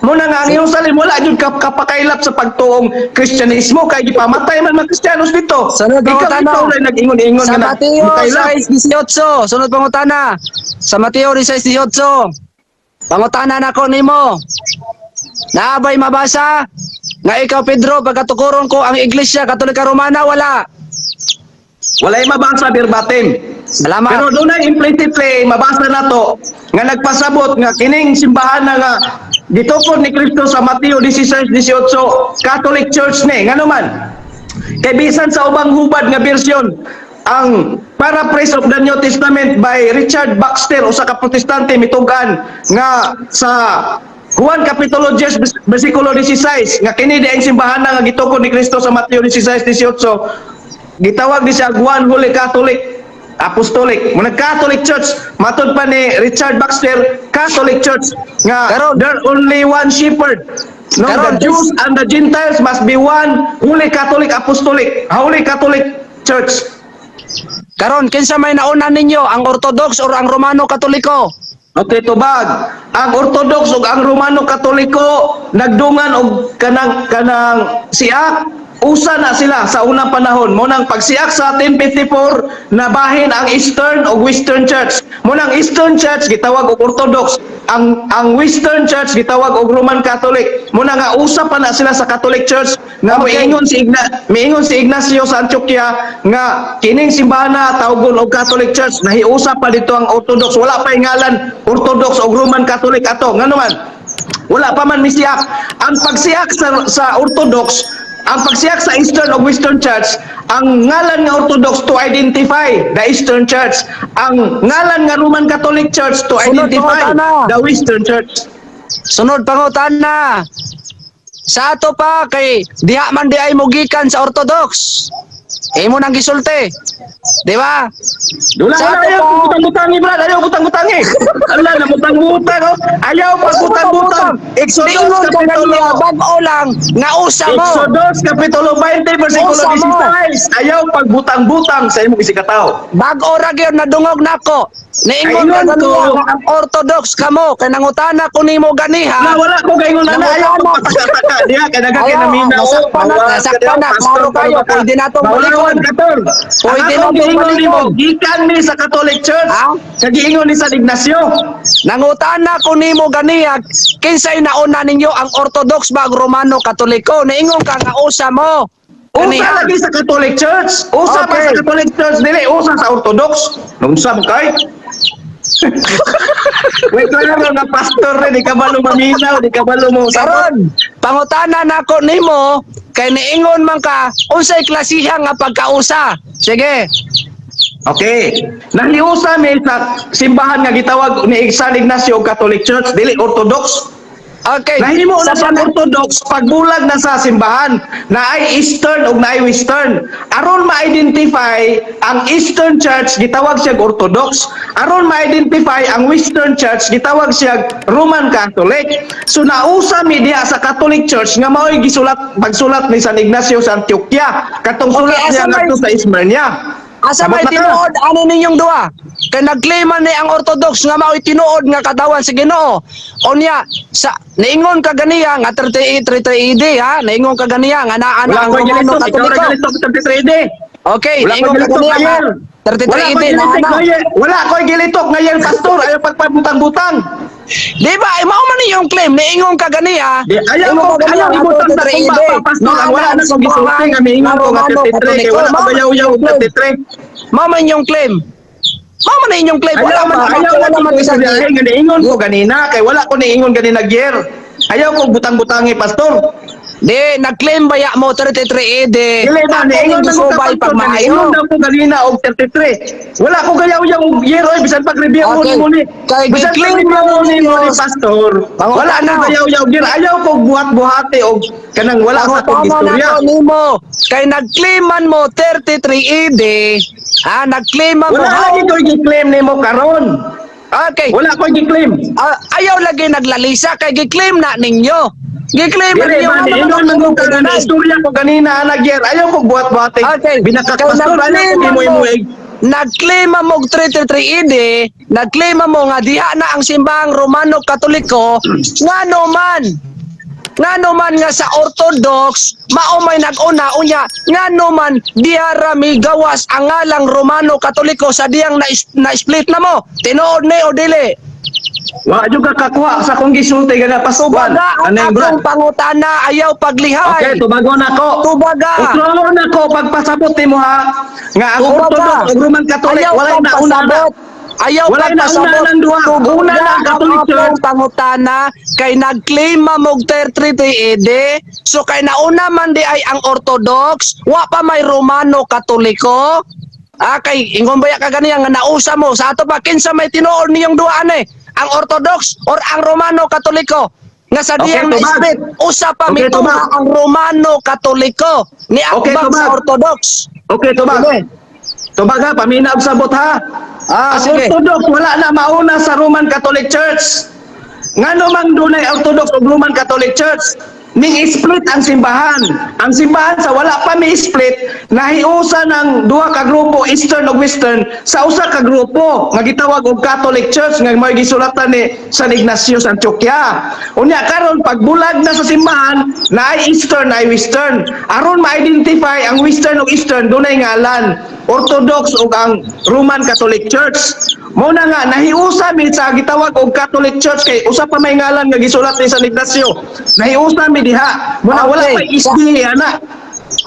Mo na nga ang Jerusalem wala jud kapakaylap sa pagtuong Kristyanismo kay gipamatay man mga Kristiyanos dito. Sunod Ikaw pangutana. ikaw lang nag-ingon-ingon Sa nga Mateo mukaylap. 6:18, sunod pangutana. Sa Mateo 16:18. Pangutana nako nimo. Naabay mabasa nga ikaw Pedro pagkatukuron ko ang Iglesia Katolika Romana? Wala. Walay mabasa verbatim. Salamat. Pero dunay implicitly mabasa nato nga nagpasabot nga kining simbahan na nga gitukod ni Kristo sa Mateo 16:18 Catholic Church ni. Ngano man? Kay bisan sa ubang hubad nga bersyon, ang Paraphrase of the New Testament by Richard Baxter, usa ka Protestante, mitug-an nga sa Juan Kapitulo 10 bersikulo 16 nga kini di ang simbahan nga gitukod ni Kristo sa Mateo 16:18 gitawag ni siya Juan Holy Catholic Apostolic. Muna Catholic Church matud pa ni Richard Baxter, Catholic Church nga there only one shepherd. No, the Jews and the Gentiles must be one Holy Catholic Apostolic, Holy Catholic Church. Karon kinsa may nauna ninyo, ang Orthodox or ang Romano Katoliko? Okay, tubag. Ang Orthodox ug ang Romano Katoliko nagdungan og kanang kanang siak, usa na sila sa unang panahon. Mo nang pagsiak sa 1054 nabahin ang Eastern ug Western Church. Mo nang Eastern Church gitawag og Orthodox, ang Western Church gitawag og Roman Catholic. Mo na nga usa pa na sila sa Catholic Church nga miingon si Ignacio sa Antioquia nga kining simbahan na tawgon og Catholic Church. Nahiusa pa dito ang Orthodox, wala pa ngalan Orthodox o Roman Catholic ato. Ngano man? Wala pa man misiak. Ang pagsiak sa Orthodox, ang pagsiak sa Eastern o Western Church, ang ngalan nga Orthodox to identify the Eastern Church, ang ngalan nga Roman Catholic Church to Sunod, identify pangutana. the Western Church. Sunod pangutana. Sa ato pa kay diha man di ay mogikan sa Orthodox. Imo nang gisulti. Di ba? Dula Sa wala ato ayaw pa- butang-butangi, Brad, ayaw butang-butangi. Ala na butang-butang oh. Ayaw pa butang-butang. Exodus Niingon ka kapitulo ganiya, bag-o lang nga usa mo. Exodus kapitulo 20 bersikulo Usa mo. 16. Ayaw pagbutang-butang sa imong isikataw. Bag-o ra gyud nadungog nako. Niingon ka Ingon ganiya ko. nga ang Orthodox kamo kay nangutana ko nimo ganiha. Na wala ko gaingon na ayaw Nangutana. pagpataka diha kay daghang Ayaw, kinamina oh. nasakpan na, nasakpan na, klaro kayo, pwede na tong balikon. Pwede Pwede na na tong giingon balikon. nimo, gikan ni sa Catholic Church. Ha? Kagiingon ni San Ignacio. Nangutana ko nimo ganiha, kinsay nauna ninyo, ang Orthodox ba ang Romano Katoliko? Niingon ka nga usa mo. Usa Ganiha. lagi sa Catholic Church. Usa pa sa Catholic Church dili usa sa Orthodox. Nunsa mo kay? Wait, wala nga pastor rin, di ka balo maminaw, di ka balo mo sabot. Karon, pangutana nako nimo kay niingon man ka unsay klasiha nga pagkausa. Sige. Okay. Nahiusa mi sa simbahan nga gitawag ni San Ignacio Catholic Church, dili Orthodox. Okay. Nahimo na Sa siyang Orthodox pagbulag na sa simbahan na ay Eastern ug naay Western. Aron ma-identify ang Eastern Church, gitawag siya Orthodox. Aron ma-identify ang Western Church, gitawag siya Roman Catholic. So nausa mi diha sa Catholic Church nga mao'y gisulat pagsulat ni San Ignacio sa Antioquia katong sulat Okay, niya asa may- ngadto sa Smyrna. Asa may Sabot na ka. tinuod ano ninyong duha? Kay nagklaim man ni ang Orthodox nga mao'y tinuod nga katawan sa Ginoo. Unya sa niingon ka ganiya nga 38 33 AD ha, niingon ka ganiya nga naa na Wala ang ko Romano gilitok, ikaw ra Katoliko. gilitok 33 AD. Okay, Wala ko niingon ka gilitok ganiya nga ngayon. 33 Wala AD ko naa gilitok na. ngayon. Wala ko gilitok ngayon, pastor. Ayaw pagpabutang-butang. Di ba? Eh, mao man inyong claim, niingon ka ganiya. Di, ayaw Ingon ko, ka ganiya ayaw nga ibutang sa 33 tumba AD. pa, pastor. Ang wala na ko gisulti nga miingon ko nga Romano 33 kay wala ko Katoliko. Mao man gayaw-yaw inyong claim. 33. Mao man inyong claim. Mao man inyong claim. Wala Ayaw man pa, ayaw wala lagi man ko isa sabihin nga niingon ko ganina kay wala ko niingon ganina gear. Ayaw ko butang-butangi, pastor. Di, nag-claim ba ya mo 33 AD? Dili ba Ako niingon ning man ko gisubay pastor, pag maayo. niingon daw ko ganina og 33. Wala ko gayaw-yaw og year oy bisan pag review Okay. mo ni. Kay Bisan pag gi-claim review mo mo ni ninyo. pastor. Pangutana. Wala na gayaw-yaw gear. Ayaw ko buhat-buhati og kanang wala sa akong Pangutana istorya. na ko nimo. Kay nag-claim man mo 33 AD, ah, nag-claim man mo. Wala lagi ko gi-claim nimo karon. Okay. Wala ko gi-claim. Ah, ayaw lagi naglalisa kay gi-claim na ninyo. Gi-claim na Dili ninyo ba nga mga niingon man ko karon kanay. istorya ko ganina ana gear. Ayaw ko buhat-buhati. Okay. Binakak Kay pastor, ayaw ko nag-claim man mo- imo-imuig. Nag-claim mo og 333 AD, nag-claim mo nga diha na ang simbahang Romano Katoliko, ngano man ngano man nga sa Orthodox mao may nag-una, unya ngano man diha ra migawas ang ngalang Romano Katoliko sa diyang na, na split na mo, tinuod ni o dili? Wa jud ka kakuha sa akong gisulti gana pastor. Tubaga ang Anay, Brad. akong pangutana, ayaw paglihay. Okay, tubagon ako. Tubaga. Utroon ako pagpasabot nimo ha nga ang Tubaga. Orthodox ug Roman Catholic Ayaw walay nauna na. pagpasabot. Ayaw Walay nauna pagpasabot. ng duha. Tubaga Una na ang ang Catholic akong Church. pangutana kay nag-claim mo og 33 AD. So kay nauna man di ay ang Orthodox, wa pa may Romano Katoliko. Ah, kay ingon ba ya ka ganiya nga nausa mo sa ato pa, kinsa may tinuod niyong duhaan eh? Ang Orthodox or ang Romano Katoliko? Nga sa Okay, diyang tubag. na-split, usa pa Okay, mituha tubag. ang Romano Katoliko ni Okay, akbang sa tubag. Orthodox. Okay, tubag. Sige. Tubag ha, pamina og sabot ha. Ah, Ang sige. Orthodox wala na mauna sa Roman Catholic Church. Ngano mang dunay Orthodox ug Roman Catholic Church? Ning split ang simbahan. Ang simbahan sa wala pa mi split, nahiusa ng duha ka grupo, Eastern ug Western, sa usa ka grupo nga gitawag og Catholic Church nga may gisulatan ni San Ignacio sa Antioquia. Unya karon pagbulag na sa simbahan, naay Eastern naay Western. Aron ma-identify ang Western ug Eastern, dunay ngalan. Orthodox ug ang Roman Catholic Church. Mao na nga nahiusa mi sa gitawag og Catholic Church kay usa pa may ngalan nga gisulat ni San Ignacio. Nahiusa mi diha. Mao na wala Okay. pa SDA ana.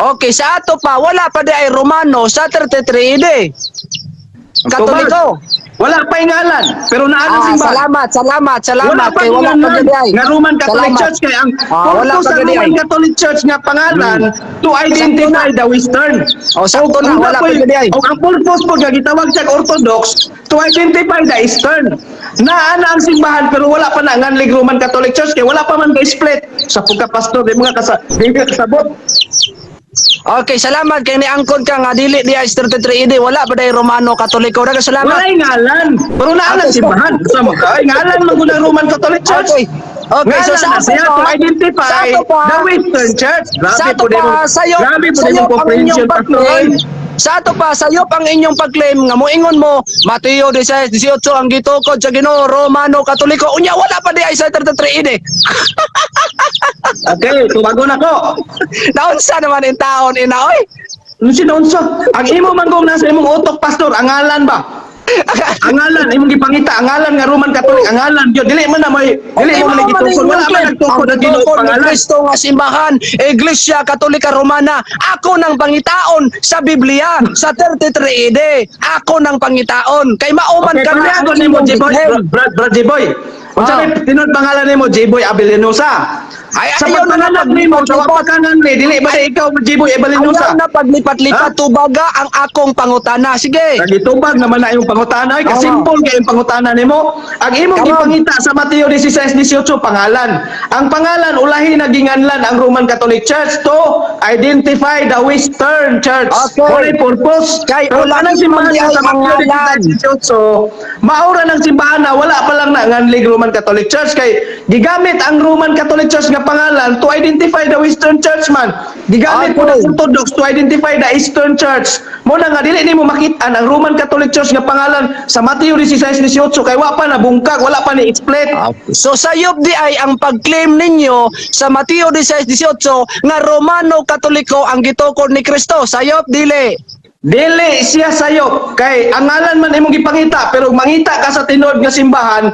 Okay, sa ato pa, wala pa di ay Romano sa 33 AD. Katoliko. Wala pa ngalan pero naa ang Ah, simbahan. salamat, salamat, salamat. Wala pa Kay wala pa ngalan di ay. nga Roman Catholic Salamat. Church kay ang Ah, wala purpose pa sa gani Roman ay. Catholic Church nga pangalan to identify the Western. Oh, sakto na, Ang wala pa gani ay. Og ang purpose po nga gitawag siya Orthodox to identify the Eastern. Naa na ang simbahan pero wala pa na nganlig Roman Catholic Church kay wala pa man ka split sa pagka-pastor di mga kasa di mga kasabot. Okay, salamat kay niangkon ka nga dili di ay 33 AD, wala pa di ay Romano Katoliko. Daghang salamat. Walay ngalan pero naa na ang simbahan. Sa mo ay ngalan man gud ang Roman Catholic Church. Okay. Okay, so Ngalan sa na ato siya pa, to identify sa ato pa, the Western Church. sa Grabe ato po din pa, sayo, grabe po din sayop yung ang inyong comprehension, pastor. pag-claim. Sa ato pa, sayop ang inyong pag-claim nga moingon mo, Mateo 16, 18 ang gitukod sa Ginoo Romano Katoliko. Unya wala pa di ay sa 33 AD. Okay, tubagon ako. Naunsa naman in taon ina oy? Ano sinaunsa? Ang imo manggong nasa imong utok, pastor, ang ngalan ba? Ang ngalan imong gipangita, ang ngalan nga Roman Catholic, ang ngalan gyud, dili man na may dili mo man gitukod, wala man nagtukod ang Ginoo Ang ni pangalan. Kristo nga simbahan, Iglesia Katolika Romana, ako nang pangitaon sa Biblia sa 33 AD. Ako nang pangitaon kay mauman Okay, ka na pangitaon nimo, J-Boy, Brad, Brad J-Boy. Unsa Ah. may tinuod pangalan nimo, J-Boy Abelinosa? Ay, Sa ayaw na pagpanganak nimo, sa paglipat-lipat. pagkanan ni, dili ba di ikaw J-Boy Abelinosa? Ayaw na paglipat-lipat, Ha? tubaga ang akong pangutana. Sige. Nagitubag naman na imong pangutana, ay kasimple kay imong pangutana nimo. Ang imong Come on. gipangita sa Mateo 16:18 pangalan. Ang pangalan ulahi na ginganlan ang Roman Catholic Church to identify the Western Church. Okay. Walay purpose. Kay Pero ulahi kanang simbahan man di sa ay ang Mateo ngalan. 16:18, maura ng simbahan na wala pa lang na nganlig Roman Catholic Church kay gigamit ang Roman Catholic Church nga pangalan to identify the Western Church man. Gigamit po ng Orthodox to identify the Eastern Church. Mo na nga dili nimo makit-an ang Roman Catholic Church nga pangalan sa Mateo 16:18 kay wa pa nabungkag, wala pa ni split. So sayop di ay ang pag-claim ninyo sa Mateo 16:18 nga Romano Katoliko ang gitukod ni Kristo. Sayop dili. Dili siya sayop kay ang ngalan man imong gipangita, pero mangita ka sa tinuod nga simbahan,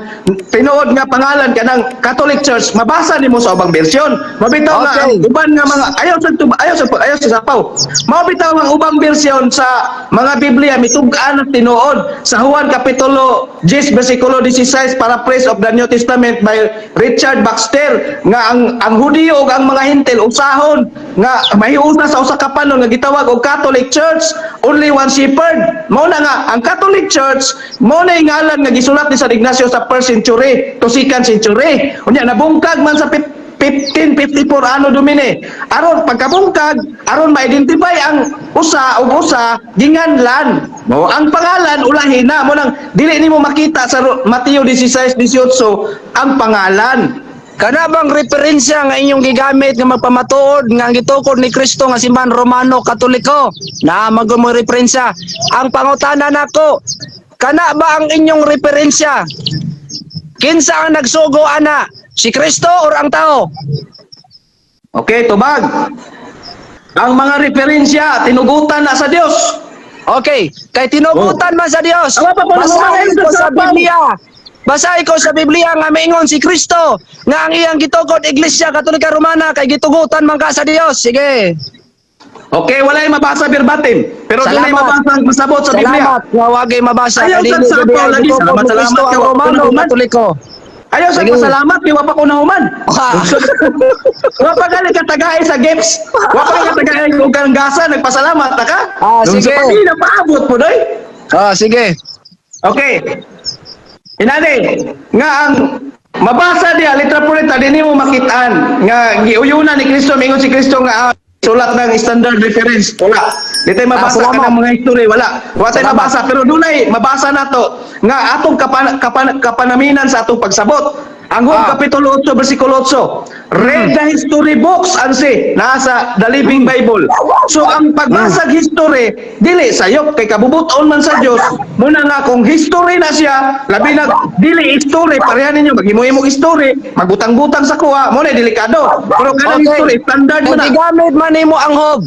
tinuod nga pangalan kanang Catholic Church, mabasa nimo sa ubang bersyon. Mabitaw nga ang uban nga mga ayaw sa tuba, ayaw sa sapaw. Mao bitaw ang ubang bersyon sa mga Biblia mitug-an at tinuod sa Juan kapitulo 10 bersikulo 16, paraphrase of the New Testament by Richard Baxter, nga ang Hudiyo ug ang mga Hintil usahon nga mahiusa sa usa ka panon nga gitawag og Catholic Church, only one shepherd. Mao na nga ang Catholic Church mao na yung ngalan nga gisulat ni San Ignacio sa first century to second century. Unya nabungkag man sa 1554 Anno Domini. Aron pagkabungkag, aron ma-identify ang usa ug usa, ginganlan. Mo ang pangalan ulahi na mo nang dili nimo makita sa Mateo 16:18 ang pangalan. Kana bang referensya nga inyong gigamit nga magpamatuod nga ang gitukod ni Kristo nga simbahan Romano Katoliko? Na mag mo referensya. Ang pangutana nako, kana ba ang inyong referensya? Kinsa ang nagsugo ana? Si Kristo or ang tao? Okay, tubag. Ang mga referensya tinugutan na sa Dios. Okay, kay tinugutan man sa Dios. Awa pa po, Basahin naman ko sa sa Biblia. Basahin ko sa Biblia nga maingon si Kristo nga ang iyang gitukod Iglesia Katolika Romana kay gitugutan man ka sa Dios. Sige. Okay, walay mabasa verbatim. Pero dunay Salamat. mabasa ang masabot sa Biblia. Salamat nga wagay mabasa. Ayaw Kay sa dili sapaw gud ay lagi. gitukod Salamat, ni salamat Kristo ang kay wa pa Romano nahuman. Katoliko. Ayaw sa Sige. pasalamat kay wa pa ko nahuman. Ah. Wa pa gali katagaay sa gifts. Wa pa katagaay og kang gasa, nagpasalamat ta ka. Ah, Nung sige. sa pamilya paabot po doy. Ah, sige. Okay. Inani, nga ang mabasa diha litra purita dinhi mo makitaan nga giuyunan ni Kristo, mingon si Kristo nga sulat ng standard reference wala. Di tayo mabasa Ah, salamat. kanang mga history, wala. Wala tayo Salamat. mabasa, pero dunay mabasa nato nga atong kapanaminan sa atong pagsabot. Ang Juan Kapitulo 8 versikulo 8. Read the history books ansi nasa the Living Bible. So ang pagbasag history dili sayop kay kabubuton man sa Dios. Muna nga kung history na siya, labi na dili history pareha ninyo maghimo-himo history, magbutang-butang sa kuha, mo na delikado. Pero kanang history standard Kay mo na. gigamit man nimo ang Job.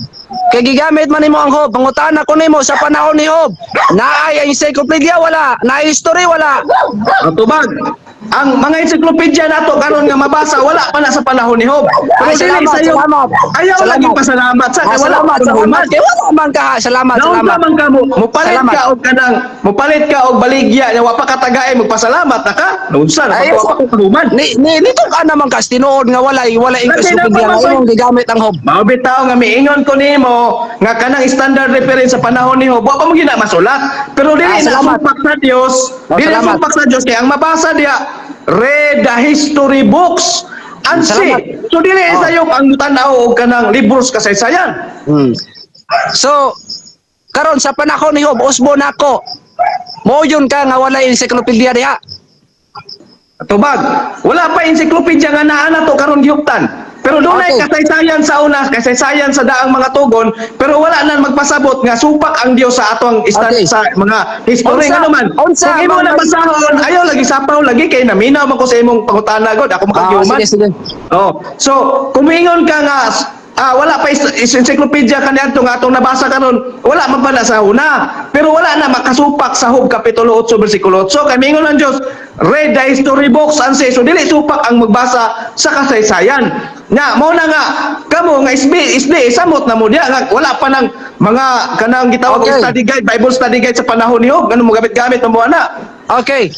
Kay gigamit man nimo ang Job. Pangutana ko nimo sa panahon ni Job. Naay ang encyclopedia wala, naay history wala. Ang tubag. Ang mga encyclopedia nato karon nga mabasa wala pa na sa panahon ni Job. Pero Ay, dili salamat, sayop. salamat. Ayaw Salamat. lagi pasalamat sa Ah, kay wala salamat, pa salamat. nahuman. Kay wala man ka. Salamat, Naunsa salamat. man ka mo, mupalit Salamat. ka og kanang mupalit ka og baligya nya wa pa katagaay magpasalamat na ka. Naunsa na Ay, pa pa kahuman. Ni nito ka naman kas tinuod nga walay Lagi na encyclopedia pa, nga Masoy. imong gigamit ang Job. Mao bitaw nga miingon ko nimo nga kanang standard reference sa panahon ni Job, wa pa mo gina masulat. Pero dili Ah, na salamat. supak sa Dios. Oh, Dili na salamat. supak sa Dios kay ang mabasa diha, read the history books. Ansi. Salamat. So dili Oh. sayop ang tan-aw og kanang libros kasaysayan. So karon sa panahon ni Job, usbo nako. Mo yun ka nga walay encyclopedia diha. Tubag, wala pa encyclopedia nga naa na to karon gihuptan. Pero dunay kasaysayan sa una, kasaysayan sa daang mga tugon, pero wala nan magpasabot nga supak ang Dios sa atong sa mga history Unsa- nga naman. unsa Kung imo man- na basahon, ayaw lagi sapaw lagi kay naminaw man ko sa imong pangutana god, ako Ah, makagyuman. sige, sige. Oh, so kung moingon ka nga Wala pa is encyclopedia kaniadto nga atong nabasa karon, wala man pa na sa una. Pero wala na makasupak sa Job kapitulo 8 bersikulo 8 kay mingon ang Dios, "Read the history books and say." So dili supak ang magbasa sa kasaysayan. Nya mao na nga kamo nga SB SD samot na mo diya nga wala pa nang mga kanang gitawag study guide, Bible study guide sa panahon ni Job, ngano mo gamit-gamit mo ana. Okay.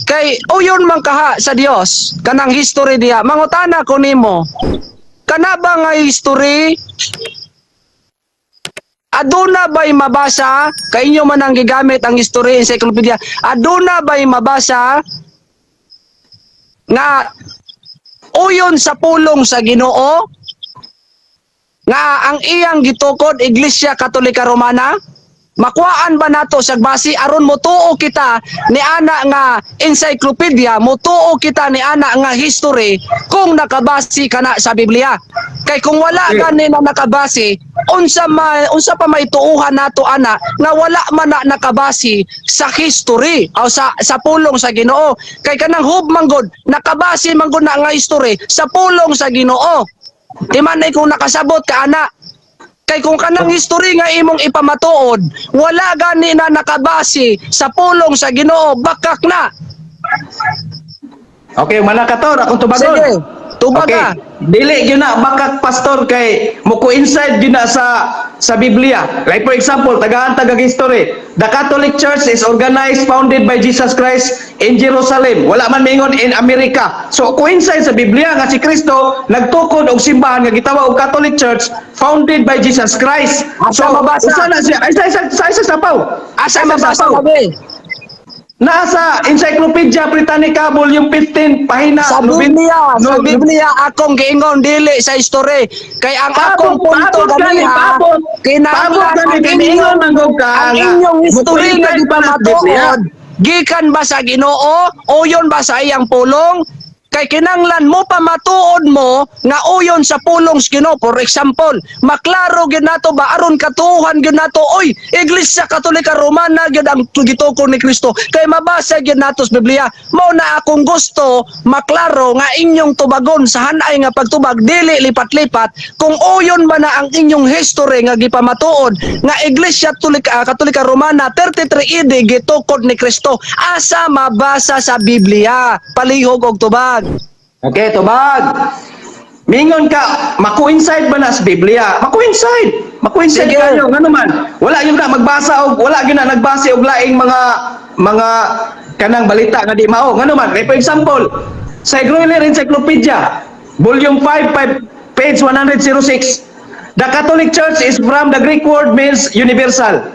Kay uyon man kaha sa Dios kanang history diha. Mangutana ko nimo. Kana ba nga history, aduna ba'y mabasa kay inyo man ang gigamit ang history encyclopedia? Aduna ba'y mabasa nga uyon sa pulong sa Ginoo nga ang iyang gitukod Iglesia Katolika Romana? Makuhaan ba nato sa basi aron motuo kita ni ana nga encyclopedia, motuo kita ni ana nga history kung nakabasi kana sa Biblia? Kay kung wala gani na nakabasi, unsa pa may tuuhan nato ana nga wala man na nakabasi sa history o sa pulong sa Ginoo? Kay kanang Job manggod nakabasi manggod na nga history sa pulong sa Ginoo. Di man ay kung nakasabot ka ana. Kay kung kanang history nga imong ipamatuod, wala gani na nakabase sa pulong sa Ginoo, bakak na. Okay, mana kator akong tubagon. Sige, tubaga. Okay. Dili gyud na bakak, pastor, kay mo coincide gyud na sa Biblia. Like for example, tagaan tagag history. The Catholic Church is organized, founded by Jesus Christ in Jerusalem. Wala man mingon in America. So coincide sa Biblia nga si Kristo nagtukod og simbahan nga gitawag og Catholic Church founded by Jesus Christ. Asa So mabasa? usa na siya. Ay, sa sapaw. Asa Ay, sa mabasa sapaw. Kabe? Nasa Encyclopedia Britannica Volume 15 pahina Sa Biblia, sa no, Biblia akong giingon, dili sa history. Kay ang akong Paabot, punto paabot gani gani, ha, paabot. kinahanglan Paabot gani, ang kay inyong miingon man gud ka ang nga inyong history nga mo-coincide pa na sa Biblia. gipamatuod, gikan ba sa Ginoo o yon ba sa iyang pulong? Kay kinanglan mo pamatuod mo nga uyon sa pulong sa Ginoo. For example, maklaro gyud nato ba aron katuohan gyud nato, oy, Iglesia Katolika Romana gyud ang gitukod ni Kristo kay mabasa gyud nato sa Biblia. Mao na akong gusto maklaro nga inyong tubagon sa hanay nga pagtubag, dili lipat-lipat, kung uyon ba na ang inyong history nga gipamatuod nga Iglesia Katolika Romana 33 AD gitukod ni Kristo, asa mabasa sa Biblia? Palihog og tubag. Okay, tubag. Mingon ka, ma-coincide ba na sa Biblia? Ma-coincide. Ma-coincide Sige. kayo. Ngano man? Wala yun na magbasa og wala gyud na nagbase og laing mga kanang balita nga di mao. Ngano man? Like for example, sa Grolier Encyclopedia, Volume 5, 5 page 106. The Catholic Church is from the Greek word means universal.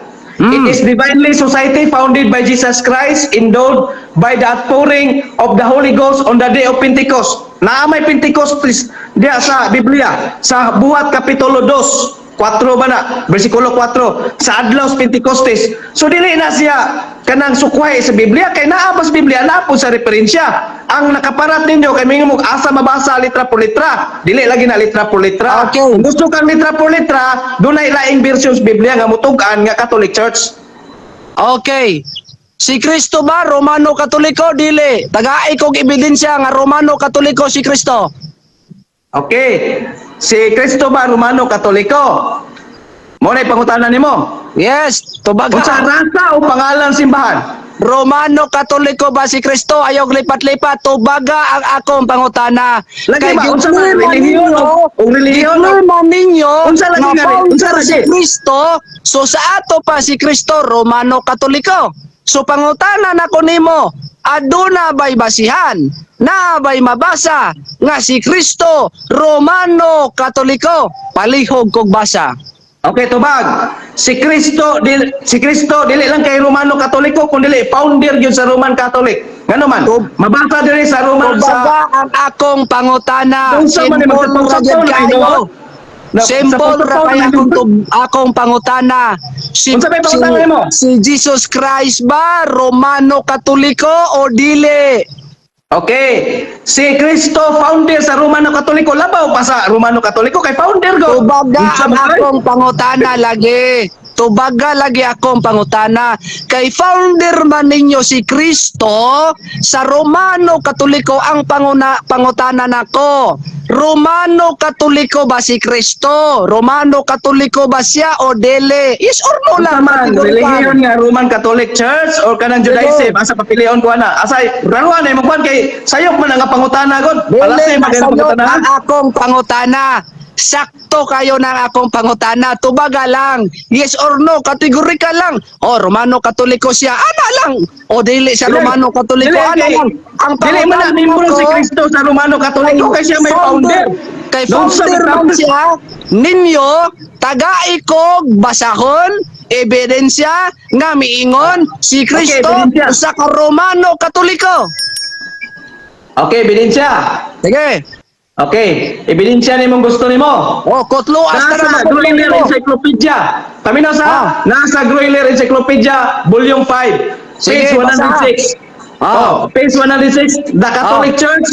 It is divinely society founded by Jesus Christ, endowed by the outpouring of the Holy Ghost on the day of Pentecost. Naa may Pentecost diya sa Biblia sa Buhat kapitulo 2, 4 ba na, bersikulo 4, sa adlaw sa Pentecostes. So dili na siya kanang sukway sa Biblia kay naa pa sa Biblia, naa po sa referensya. Ang nakaparat ninyo kay mingon mo asa mabasa litra por litra. Dili lagi na litra por litra. Kung gusto kang litra por litra, dunay laing version sa Biblia nga mutug-an nga Catholic Church. Okay. Si Kristo ba Romano Katoliko, dili? Tagaay kog ebidensya nga Romano Katoliko si Kristo. Okay. Si Kristo ba Romano Katoliko? Mo na pangutana nimo. Yes, tubaga. Unsa rasa o pangalan simbahan? Romano Katoliko ba si Kristo? Ayaw lipat-lipat. Tubaga ang akong pangutana. Lagi ba, unsa man, giklima relihiyon o relihiyon giklima ninyo Unsa lagi nga unsa founder lagi? si Kristo, so sa ato pa si Kristo Romano Katoliko. So pangutana nako nimo, aduna ba'y basihan? Na ba'y mabasa nga si Kristo Romano Katoliko? Palihog kog basa. Okay, tubag. Si Kristo dili lang kay Romano Katoliko kun dili founder gyud sa Roman Catholic. Ngano man? Mabasa diri sa Roman Tubaga sa ang akong pangutana. Unsa man ni Simple ra magsapaw-sapaw gyud na kaayo. ino? Simple ra Sa kay akong pangutana. Unsa may pangutana nimo? Si Jesus Christ ba Romano Katoliko o dili? Okay. Si Kristo founder sa Romano Katoliko, labaw pa sa Romano Katoliko kay founder go. Tubaga Unsa ang man kay? akong pangutana lagi. Tubaga lagi akong pangutana. Kay founder man ninyo si Kristo sa Romano Katoliko ang pangutana nako. Romano Katoliko ba si Kristo? Romano Katoliko ba siya o dili? Yes or no Unsa lang. man, Kategorikal. relihiyon nga Roman Catholic Church or kanang Judaism, asa papilion ko ana? Asay, raruan ay mo kay sayop man ang pangutana god. Dili Palasi man ang masayop pangutana. ang akong pangutana. Sakto kayo ng akong pangutana. Tubaga lang. Yes or no, kategorikal lang. O, Romano Katoliko siya. Ana lang. O, dili siya Romano Katoliko. Dili, Ana kay- lang. Ang Dili man na pangutana membro ko- si Kristo sa Romano Katoliko kay siya may founder. Kay Noon sa founder man founder. siya, ninyo, tagai kog basahon, ebidensya nga miingon si Kristo ebidensya. usa ka Romano Katoliko. Okay, ebidensya. Sige. Okay, ebidensya nimong gusto nimo. O, kutluas ka na Nasa makuha Gruyler nimo. Encyclopedia. Paminaw sa nasa Gruyler Encyclopedia Volume 5, Sige, page 106. Oh, page 106, the Catholic Church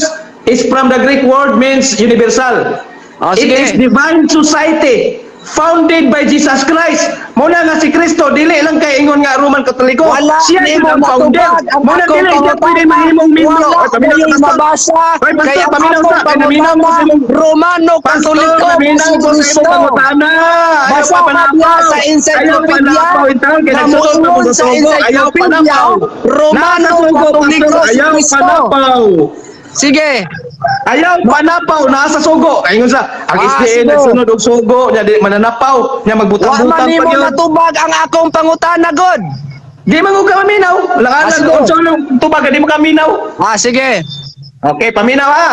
is from the Greek word means universal. It Sige. is divine society founded by Jesus Christ. Muna nga si Kristo dili lang kay ingon nga Roman Katoliko. Wala Siya nimo yun ang founder. matubag ang Muna akong dili siya pwede pangutana. mahimong membro. Wala Oy, paminaw kayo'y sa pastor. mabasa. Oy, pastor, Kaya ang paminaw akong sa kay naminaw mo sa pangutana, imong Romano Pastor, Katoliko naminaw si ko sa imong Kristo. pangutana. Ayaw Basa pa ka diya panapaw. sa Ayaw encyclopedia panapaw. Intaon kay na nagsunod na muingon mo sa sa sugo. Ayaw encyclopedia, panapaw. Romano Nasa sugo, Katoliko pastor. si Ayaw Kristo. panapaw. Sige. Ayaw panapaw nasa sugo. Ayun sa ang SDA sige. nagsunod og sugo nya di mananapaw nya Wa man magbutang-butang pa nimo gyud. natubag ang akong pangutana god. Di man ko ka maminaw. Langanan Sige. unsa lang tubag di mo ka minaw. Sige. Okay, paminaw ha.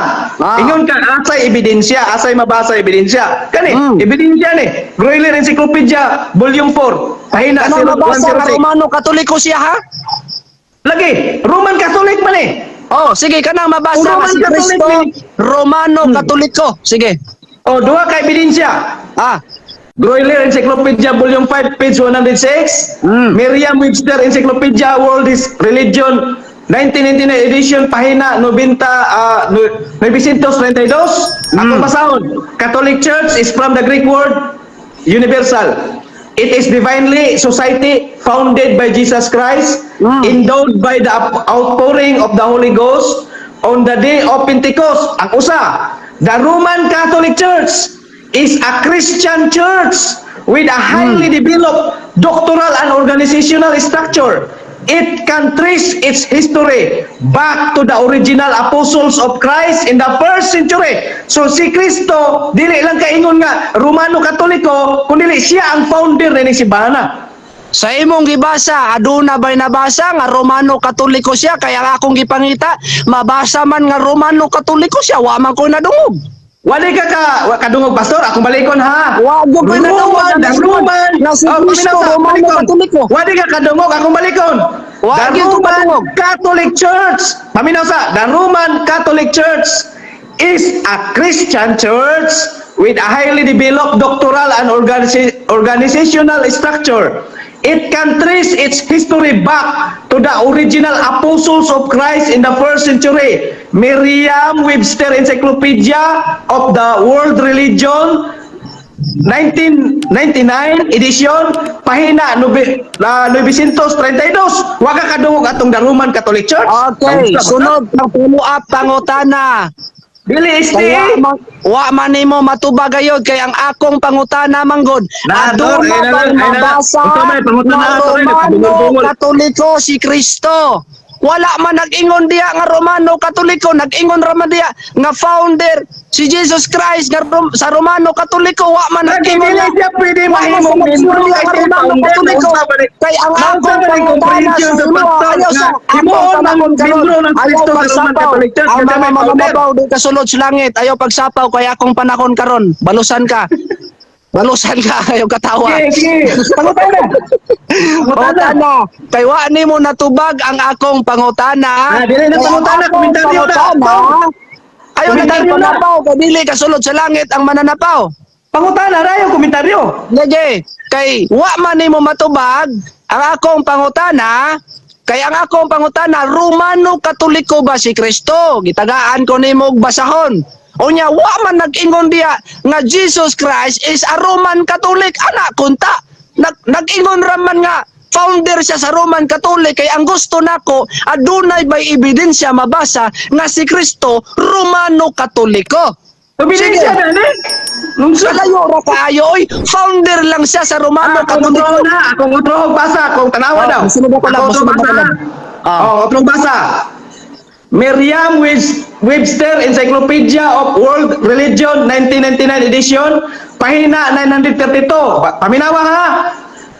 Ingon ka asay ebidensya, asay mabasa ebidensya. Kani, ebidensya ni. Gruyler Encyclopedia Volume 4, pahina Ano mabasa nga 0106. Romano Katoliko siya ha? Lagi, Roman Catholic man eh. Oh, sige kanang mabasa nga Roman si Catholic Kristo ni. Romano Katoliko. Sige. O, duha ka ebidensya. Gruyler Encyclopedia Volume 5, page 106. Merriam-Webster Encyclopedia World is Religion 1999 edition, pahina 90, 932. Akong basahon. Catholic Church is from the Greek word universal. It is divinely society founded by Jesus Christ, endowed by the outpouring of the Holy Ghost on the day of Pentecost. Ang usa, the Roman Catholic Church is a Christian church with a highly developed doctoral and organizational structure. It can trace its history back to the original apostles of Christ in the first century. So si Kristo, dili lang kaingon nga Romano Katoliko, kundi siya ang founder ni simbahana. Sa imong gibasa, aduna ba'y nabasa nga Romano Katoliko siya? Kaya nga akong gipangita, mabasa man nga Romano Katoliko siya, wa man ko nadungog. Wali ka ka wa kadungog, pastor, akong balikon ha. Wa gyud ko'y nadungog Roman, na the Roman, na si Oh, Kristo paminaw sa, Romano balikon. Katoliko. Wali ka kadungog, akong balikon. Wa The gyud ko Roman kadungog. Catholic Church. Paminaw sa, the Roman Catholic Church is a Christian church with a highly developed doctoral and organizational structure. It can trace its history back to the original apostles of Christ in the first century. Merriam-Webster Encyclopedia of the World Religion 1999 edition, pahina 932. Wa ka kadungog atong the Roman Catholic Church. Okay, Kamusta ba? sunod pang follow up pangutana. Dili Kay SDA. wa man nimo matubag gayod kay ang akong pangutana manggod. Na, Tor, Aduna ay na ba'y lang, ay na lang. mabasa Ito may pangutana, nga Tor, ay Romano nagpabungol-bungol. Katoliko si Kristo? Wala man nag-ingon diya nga Romano Katoliko, nag-ingon ra man diya nga founder si Jesus Christ nga sa Romano Katoliko, wa man Lagi nag-ingon dili nga siya pwede wa man mahimong sa membro nag-ingon diya kay nga siya Romano founder. Katoliko. Nausa ba ni Kay ang Nausa akong ba ni pangutana comprehension sa sa imo, pastor ayaw nga sa akong himuon ang panahon karon. membro ng Ayaw Kristo sa Roman pagsapaw. Catholic Church Ang nga siya mga may founder. mamamabaw di kasulod sa langit. Ayaw pagsapaw kay akong panahon karon. Balusan ka. Balusan ka ayaw katawa. Sige, sige. Pangutana. Pangutana. Pangutana. Kay wa nimo natubag ang akong pangutana. Dili na Kay ang pangutana, akong komentaryo na. pangutana, ayaw na Komentaryo na. panapaw kay dili kasulod sa langit ang mananapaw. Pangutana rayo komentaryo. Lagi, kay wa man nimo matubag ang akong pangutana, kay ang akong pangutana, Romano Katoliko ba si Kristo? Gitagaan ko nimo og basahon. Unya wa man nag-ingon diya nga Jesus Christ is a Roman Catholic. Ana kunta. Nag-ingon ra man nga founder siya sa Roman Catholic kay ang gusto nako adunay bay ebidensya mabasa nga si Kristo Romano Katoliko. Obediensya Sige. na ni. Unsa? Kalayo ra kaayo oy. Founder lang siya sa Romano Ah, akong Katoliko. otro na, akong otro basa, akong tanawa Oh, daw. musunod ako lang, Akong otro musunod ako basa. lang. Ah. Oh, otrong basa. Merriam Webster Encyclopedia of World Religion 1999 edition, pahina 932. Paminawa ha.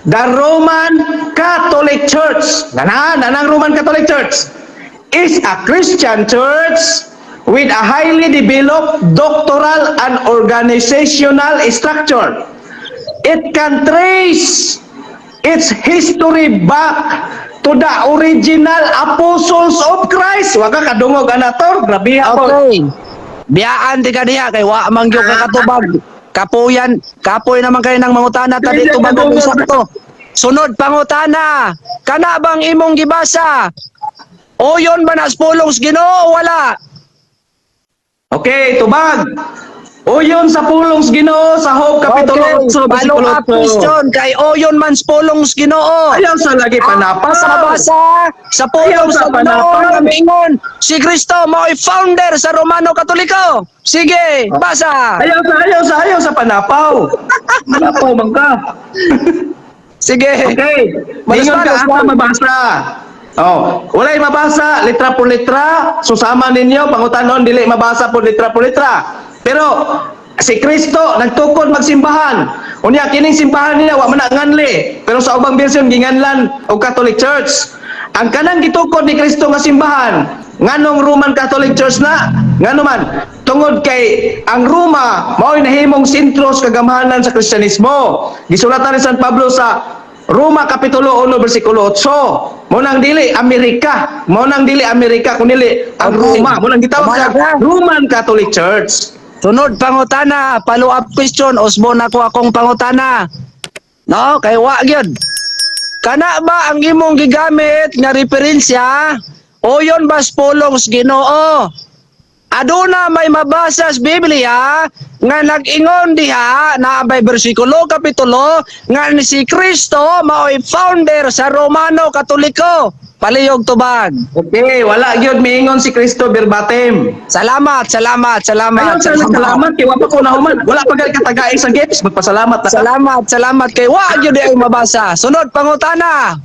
The Roman Catholic Church. Nana, nanang Roman Catholic Church is a Christian church with a highly developed doctoral and organizational structure. It can trace its history back to the original apostles of Christ. Wa ka kadungog anator, grabe ako. Okay. Biyaan di ka diha kay wa man gyud ka katubag. Kapuyan, kapoy naman kayo ng mangutana ta dito Hindi, bago kadungog. sakto. Sunod pangutana. Kana bang imong gibasa? Oyon ba na sa pulong sa Ginoo o wala? Okay, tubag. Uyon sa pulong sa Ginoo sa Job Kapitulo 8 Follow versikulo up 8. question kay oyon man sa pulong sa Ginoo. Ayaw sa lagi panapaw. Sa basa sa pulong Ayaw sa sa Ginoo panapaw. nga miingon si Kristo mao'y founder sa Romano Katoliko. Sige, basa. Ayaw sa panapaw. Panapaw man ka. Sige. Okay. Balas, Ningon ka balas, asa mabasa. Oh, walay mabasa litra por litra, susama ninyo pangutanon dili mabasa por litra por litra. Pero si Kristo nagtukod magsimbahan. Unya kining simbahan niya wa man na nganli, pero sa ubang version ginganlan og Catholic Church. Ang kanang gitukod ni Kristo nga simbahan, nganong Roman Catholic Church na? Ngano man? Tungod kay ang Roma mao'y nahimong sentro sa kagamhanan sa Kristyanismo. Gisulatan ni San Pablo sa Roma Kapitulo 1 versikulo 8. Mo nang dili Amerika, mo nang dili Amerika kun dili ang Roma. Mo nang gitawag Tama sa na. Roman Catholic Church. Sunod pangutana, follow up question, usbon ako akong pangutana. No, kay wa gyud. Kana ba ang imong gigamit nga referensya? Oyon ba sa pulong sa Ginoo? Aduna may mabasa sa Biblia nga nag-ingon diha na may bersikulo kapitulo nga ni si Kristo mao'y founder sa Romano Katoliko. Palihog tubag. Okay, wala gyud miingon si Kristo verbatim. Salamat, salamat, salamat. Ayaw sa salamat kay wa pa ko nahuman. Wala pa gali katagaay sa gifts, magpasalamat na ka. Salamat, salamat kay wa gyud ay mabasa. Sunod pangutana.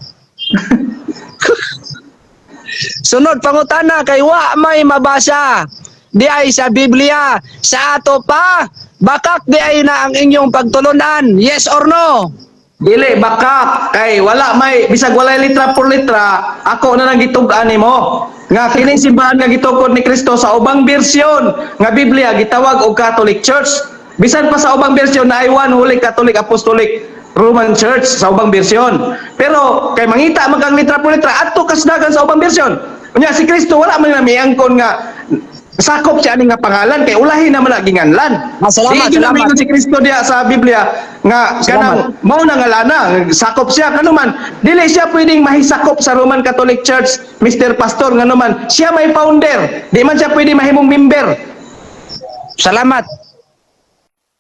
Sunod pangutana kay wa may mabasa. Di ay sa Biblia, sa ato pa, bakak di ay na ang inyong pagtulunan. Yes or no? Dili baka kay wala may bisag walay litra por litra, ako na nang gitug-an nimo. Nga kining simbahan nga gitukod ni Kristo sa ubang bersyon nga Biblia gitawag og Catholic Church. Bisan pa sa ubang bersyon na ay one Holy Catholic Apostolic Roman Church sa ubang bersyon. Pero kay mangita man kang litra por litra adto kasdagan sa ubang bersyon. Unya si Kristo wala man na miangkon nga sakop siya ani nga pangalan kay ulahi naman na ginganlan. Ah, salamat, Di gyud na salamat. miingon si Kristo diha sa Biblia nga kanang mao na nga lana sakop siya kanuman dili siya pwedeng mahisakop sa Roman Catholic Church, Mr. Pastor, nganuman siya may founder, di man siya pwede mahimong member. Salamat.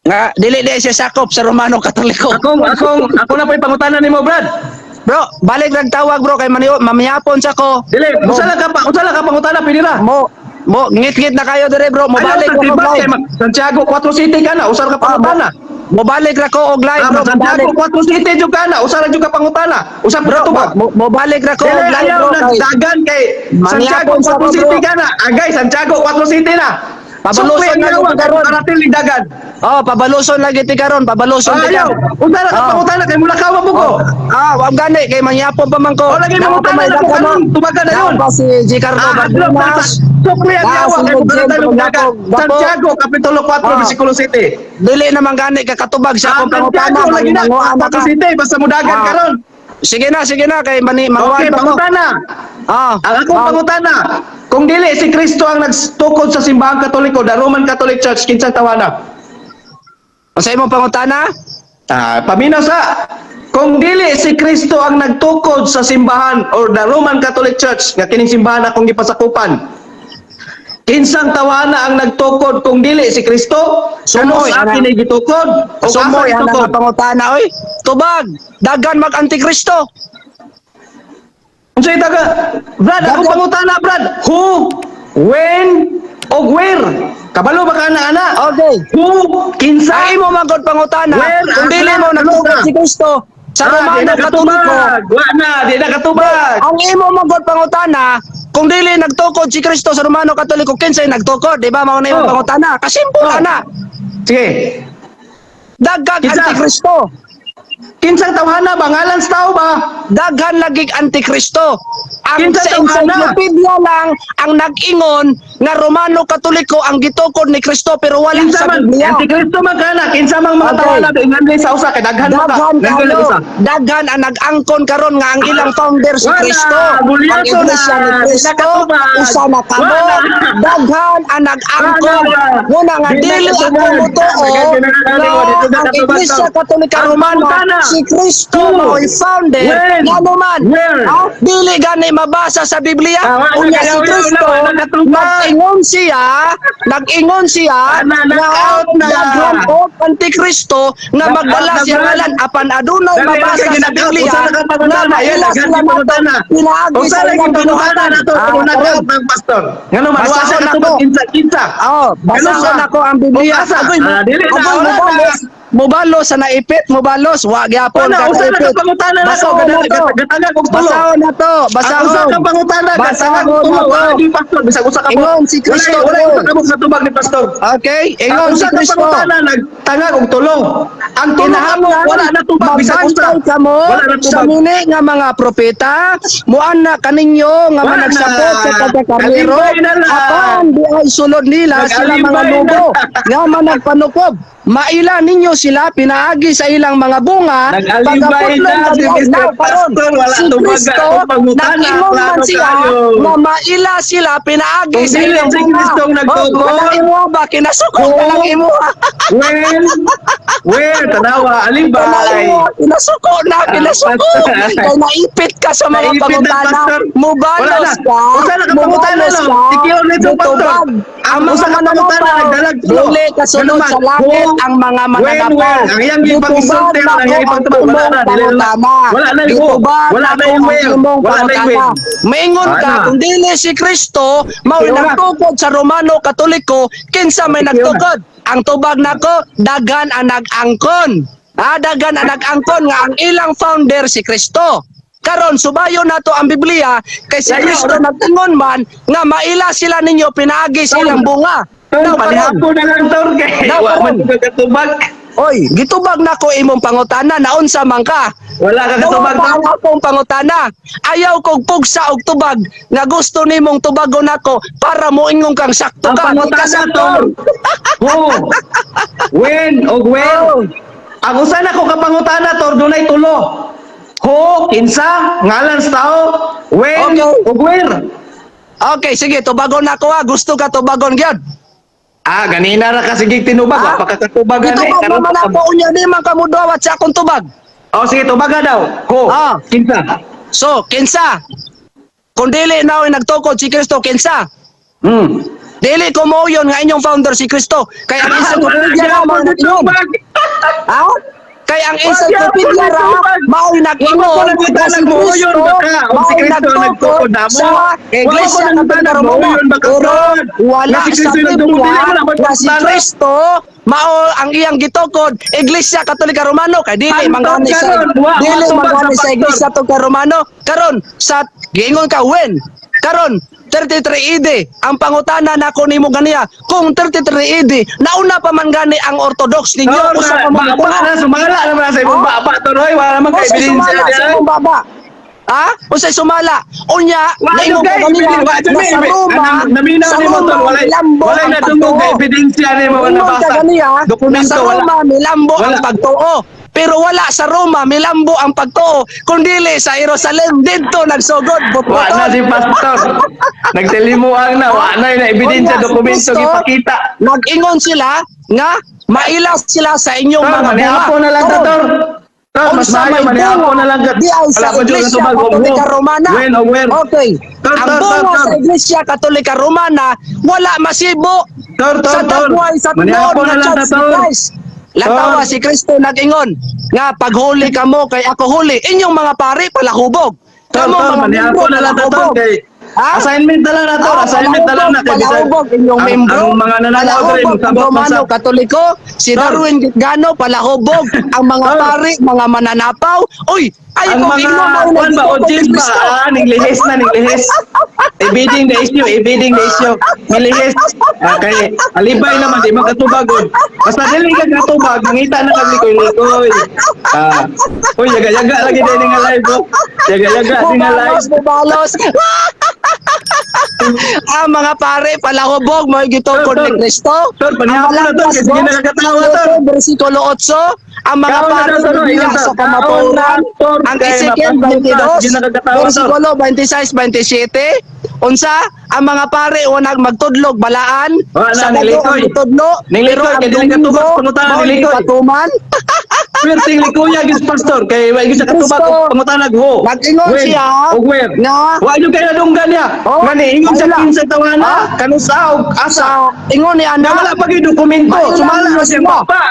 Nga dili di siya sakop sa Romano Katoliko. Akong ako na po'y pangutana nimo, Brad. Bro, balik nagtawag, bro, kay maniyo mamiyapon sa ko. Dili, usa lang ka pangutana pwede ra. Mo mo ngit-ngit na kayo dire, bro. Mo Ayaw balik sa ko tiba og kay live. Santiago 4 City ka na, usa ra ka pangutana. Mo balik ra ko og live, Ah, bro. Mo Santiago balik. 4 City jud ka na, usa ra jud ka pangutana, usa pa Bro, katubag. mo balik ra ko Dili og live, ayaw bro. Kay nagdagan kay Santiago Mangyapon sa 4 ko, City bro. ka na. Agay Santiago 4 City na. Pabaluson Sukli ang na yawa jud karon. karating dagan. Oh, pabaluson lagi ti karon, pabaluson ti Ayaw, karon. unsa ra ka pangutana kay mula ka mo ko. Ah, wa gani kay mangyapon pa man ko. Oh, lagi Naa pa mangutana may na ko dagan, karon, no? tubagan na Naa yun. pa si G. Carlo Ah, adlaw Bardumas. sukli ang Naa yawa si kay Eugene mukarating dagan. Dapo. Santiago Kapitulo 4 versikulo 7. Dili naman gani ka katubag sa Ah, akong pangutana, Santiago lagi na manguha na 4 ka. City basta mudagan karon. Sige na kay mani manguha Okay, pa ko. pangutana. Ang akong pangutana, kung dili si Kristo ang nagtukod sa simbahang Katoliko, the Roman Catholic Church, kinsang tawana? Unsa imong pangutana? Ah, paminaw sa kung dili si Kristo ang nagtukod sa simbahan or the Roman Catholic Church nga kining simbahan akong gipasakupan. Kinsang tawana ang nagtukod kung dili si Kristo? Kano Sumoy, sa ana. akin ay gitukod? O asa Sumoy ana gitukod? nga pangutana oy. Tubag, dagan mag antikristo. Unsay taga? Brad, akong Dagan. pangutana, Brad. Who, when, o where? Kabalo ba ka na ana? Okay. Who, kinsa? Ang imo man gud pangutana, Where, kung dili asa, mo nagtukod ano? si Kristo sa Ah, di Romano na Katoliko, katubag. Wa na, di na katubag. ang imo man gud pangutana, kung dili nagtukod si Kristo sa Romano Katoliko, kinsay nagtukod, di ba? Mao na imong Oh. pangutana. Kasimple Oh. ana. Sige. Daghang Kinsa? antikristo. Kinsang tawhana ba? Ngalan sa tao ba? Daghan lagi antikristo. Ang Kinsa sa tawhana? encyclopedia lang ang nag-ingon nga Romano Katoliko ang gitukod ni Kristo pero wala Kinsa sa man, Biblia. antikristo man kana, kinsa mang mga Okay. tawhana ba? Ingan sa usa kay daghan man ka. Daghan Daghan kayo. usa. Daghan ang nag-angkon karon nga ang ilang founder si Wala, Kristo. Ang bulyaso iglesia na, ni Kristo nakatubag. usa na kamo. Wala. Daghan ang nag-angkon. Wala. Muna nga Di dili ako nakatubag. motoo Daghan nga dito ang nakatubag Iglesia to. Katolika Ang Romana pangutana. si Kristo Who? mao'y founder. When? Ngano man? Where? Ah, dili gani mabasa sa Biblia. Ah, wala, Unya si wala, wala, Kristo wala, nakatubag. nag-ingon siya Ana, nga knock-out na. daghan og antikristo nga Knock-out magdala na, siya Brad. ngalan apan adunay Dali, mabasa lagi sa ginagawa. Biblia Usa na ka pangutana. nga Ayan, maila daghan sila di pangutana. nato pinaagi Usa sa lagi ilang pangutana binuhatan. nato, Ah, kung karon. nag ng pastor. Ngano man, wa siya Basahon katubag ako. kinsa kinsa. Oh, basahon Ano ako ang Biblia. Asa? Agoy, Ah, dili na, agoy, wala na. mobalos, mobalos sa naipit, mobalos, wa gyapon Wala, ka usa na naipit. ka pangutana na to. Basahon na to. Gatagag og tulo. Basahon na to, Ang usa basahon. ka pangutana, gatagag Basahon og tulo. na to. Wala di pastor, bisag usa ka po. Ingon si Kristo, Wala, wala bro. usa ka mo sa tubag ni pastor. Okay, Ang ingon si usa ka Kristo. pangutana nagtangag og tulo. Ang tulo kamo wala na tubag bisag usa. Magbantay kamo Wala na sa tubag. muni nga mga propeta, muana kaninyo nga Wala managsapot na. sa pagkakarnero, Alimbay na lang. apan di ay sulod nila sila mga Nag-alimbay na. lobo nga managpanukob. Maila ninyo sila pinaagi sa ilang mga bunga. Nag-alimbay pagkaputlon na si nga di ay Mr. now, karon, Pastor, wala si tubag Kristo atong pangutana, nag-ingon man klaro siya kayo. nga maila sila pinaagi Kung sa dili ilang si bunga. Kristo ang nagtukod. Oh, kanang imuha ba kinasukol Oo. kanang imuha. When? Where? Tanawa, Kanang alimbay. imuha, kinasuko na, kinasuko. Ah, Kay naipit ka sa mga Naipit na, pangutana. Pastor. Wala Mubalos na. ka. Usa na ka pangutana, Mubalos no? ka. Ikiyon nito, Pastor. Mutubag. Ang mga Usa ka pangutana, mananapaw, nagdalag tulo. dili kasunod Ganun man. sa langit Who? ang mga When, mananapaw. where? Ang iyang gipang-isulti, Gitubag ang iyang nako ang ipagtubag. Wala na, imong dili na. pangutana. Wala na yung who. Gitubag Wala na nako yung ang where. imong Wala na yung pangutana. when. Maingon ka, Ana. kung dili si Kristo, mao'y Ikiyon na. nagtukod sa Romano Katoliko, kinsa may Ikiyon na. nagtukod? Ang tubag nako, daghan ang nag-angkon. Ah, daghan ang nag-angkon nga ang ilang founder si Kristo. Karon subayon nato ang Biblia kay si Layo, Kristo ora. nag-ingon man nga maila sila ninyo pinaagi sa ilang bunga. Tol, Now, karon, palihapon na lang, Tol. Kay Now, wa karon. man ka katubag. Oy, gitubag nako imong pangutana naunsa man ka? Wala ka Nawa katubag, pa Tol. ang akong pangutana. Ayaw kog pugsa og tubag nga gusto nimong tubagon nako para moingon kang sakto Ang ka. Di ka pangutana, sakto. Tol. Who? When? O where? Oh. Ang usa na ko kapangutana, Tor, dunay tulo. Who, kinsa, ngalan sa tao, when, Okay. ug where. Okay, sige, tubagon nako ha. Gusto ka tubagon gyud. Ah, ganina ra ka sige tinubag, Ah? wa pa ka katubag gani. Gitubag Karon naman pa- ako unya di man kamo dawat sa akong tubag. Oh, sige, tubaga daw. Who, Ah. kinsa. So, kinsa? Kung dili na nagtukod si Kristo, kinsa? Dili ko mo yun nga inyong founder si Kristo. Kaya ang encyclopedia ra mao nag-ingon. Ha? Kay ang encyclopedia ra mao'y nag-ingon na si Kristo Si mao'y Kristo nagtukod nagtukod namo. sa Iglesia Katolika Romana. Pero wala Na si sa Kristo nagtukod, Biblia dili mo na na si pagpapatana. Kristo mao ang iyang gitukod Iglesia Katolika Romano kay dili Antod mangani sa karon, wa dili matubag sa mangani sa pastor. Iglesia Katolika Romano karon sa giingon ka when karon 33 AD ang pangutana nako nimo ganiya kung 33 AD nauna pa man gani ang Orthodox ninyo Tor, usa pa man baba na, sumala naman na sa imong Oh? baba, Tor. Hoy, wala naman kay Unsay ebidensya sumala sa diyan. imong baba? Ha? Unsay sumala? Unya, Wa naingon jud ka kay ganina wa jud na may sa Roma, naminaw sa nimo Roma Tol, walay milambo walay ang nadungog pagtuo. kay ebidensya nimo nga Ingon ka nabasa. ganiya, na sa Dokumento wala. Roma milambo ang Wala. pagtuo. Pero wala sa Roma milambo ang pagtuo, kundili sa Jerusalem didto nagsugod Wa butbuton. na si pastor. Nagtelimuang na, wa na yung ebidensya Unya, si dokumento Kristo, gipakita. Nag-ingon sila nga maila sila sa inyong Tol, mga bunga. manihapon na lang ta, Karon, Tol. Tol, mas unsa maayo may manihapon bunga na lang ka. di ay sa Wala pa jud Iglesia natubag, og Katolika who? Romana. When o where? Okay. Tol, Ang tol, tol, bunga tol. sa Iglesia Katolika Romana wala masibo Tol, tol, sa tol. dagway sa tinuod Manihapon nga na lang ta, Church ni tol. Christ. Lantawa Tol. si Kristo nag-ingon nga paghuli kamo kay ako huli inyong mga pari palahubog. Tol, Kamo tol, mga manihapon membro na lang ta, tol. palahubog. Kay Ha? Assignment na lang na, Tor. Ah, Assignment na lang na. Kay bisag- palahubog inyong membro. Ang mga nanonood rin, Palahubog ang magsabot man Romano Katoliko, si Tor. Darwin Gano, palahubog ang mga Tor. pari, mga mananapaw. Uy, ay Ang kung mga ingon mo kuan ba, audience ba? Ah, ninglihis na, ninglihis. Evading the issue, evading the issue. Nilihis. Ah, kay alibay naman, di makatubag. Basta dili ka katubag, mangita na kag likoy-likoy. Ah. Uy, yaga-yaga lagi din nga live, bro. Yaga-yaga din nga live. Bubalos, bubalos. Ang mga pare, palahubog, mo gitukod Tor, ni Tor. Kristo. Tor, panihapon na, Tor, kasi sige nakakatawa, Tor. Versikulo 8, ang mga Kaon na pare daw, Tor, nagbiya ingat, sa Tor. kamatuoran. Kaon na, Tor, Ang kay Ezekiel mapasok ta, 22, sige nakakatawa, Tor. versikulo 26, 27. Unsa, ang mga pare unang magtudlog balaan, Wala na, sa ang nilikoy. gitudlo, Nilikoy, pero ang kay dili katubag, Domingo, pangutana, mao'y nilikoy. gipatuman. Perting likuya gis pastor kay wa gyud sa katubag Kristo. og pangutanag ho. Nag-ingon When? siya Og where? nga Wa gyud kay nadunggan niya. Oh, Nga niingon sa wala. 15 tawana Ah? kanusa og asa. Sa ingon ni Na ana wala pa gyud dokumento. Maila Sumala ninyo na siya sila. pa.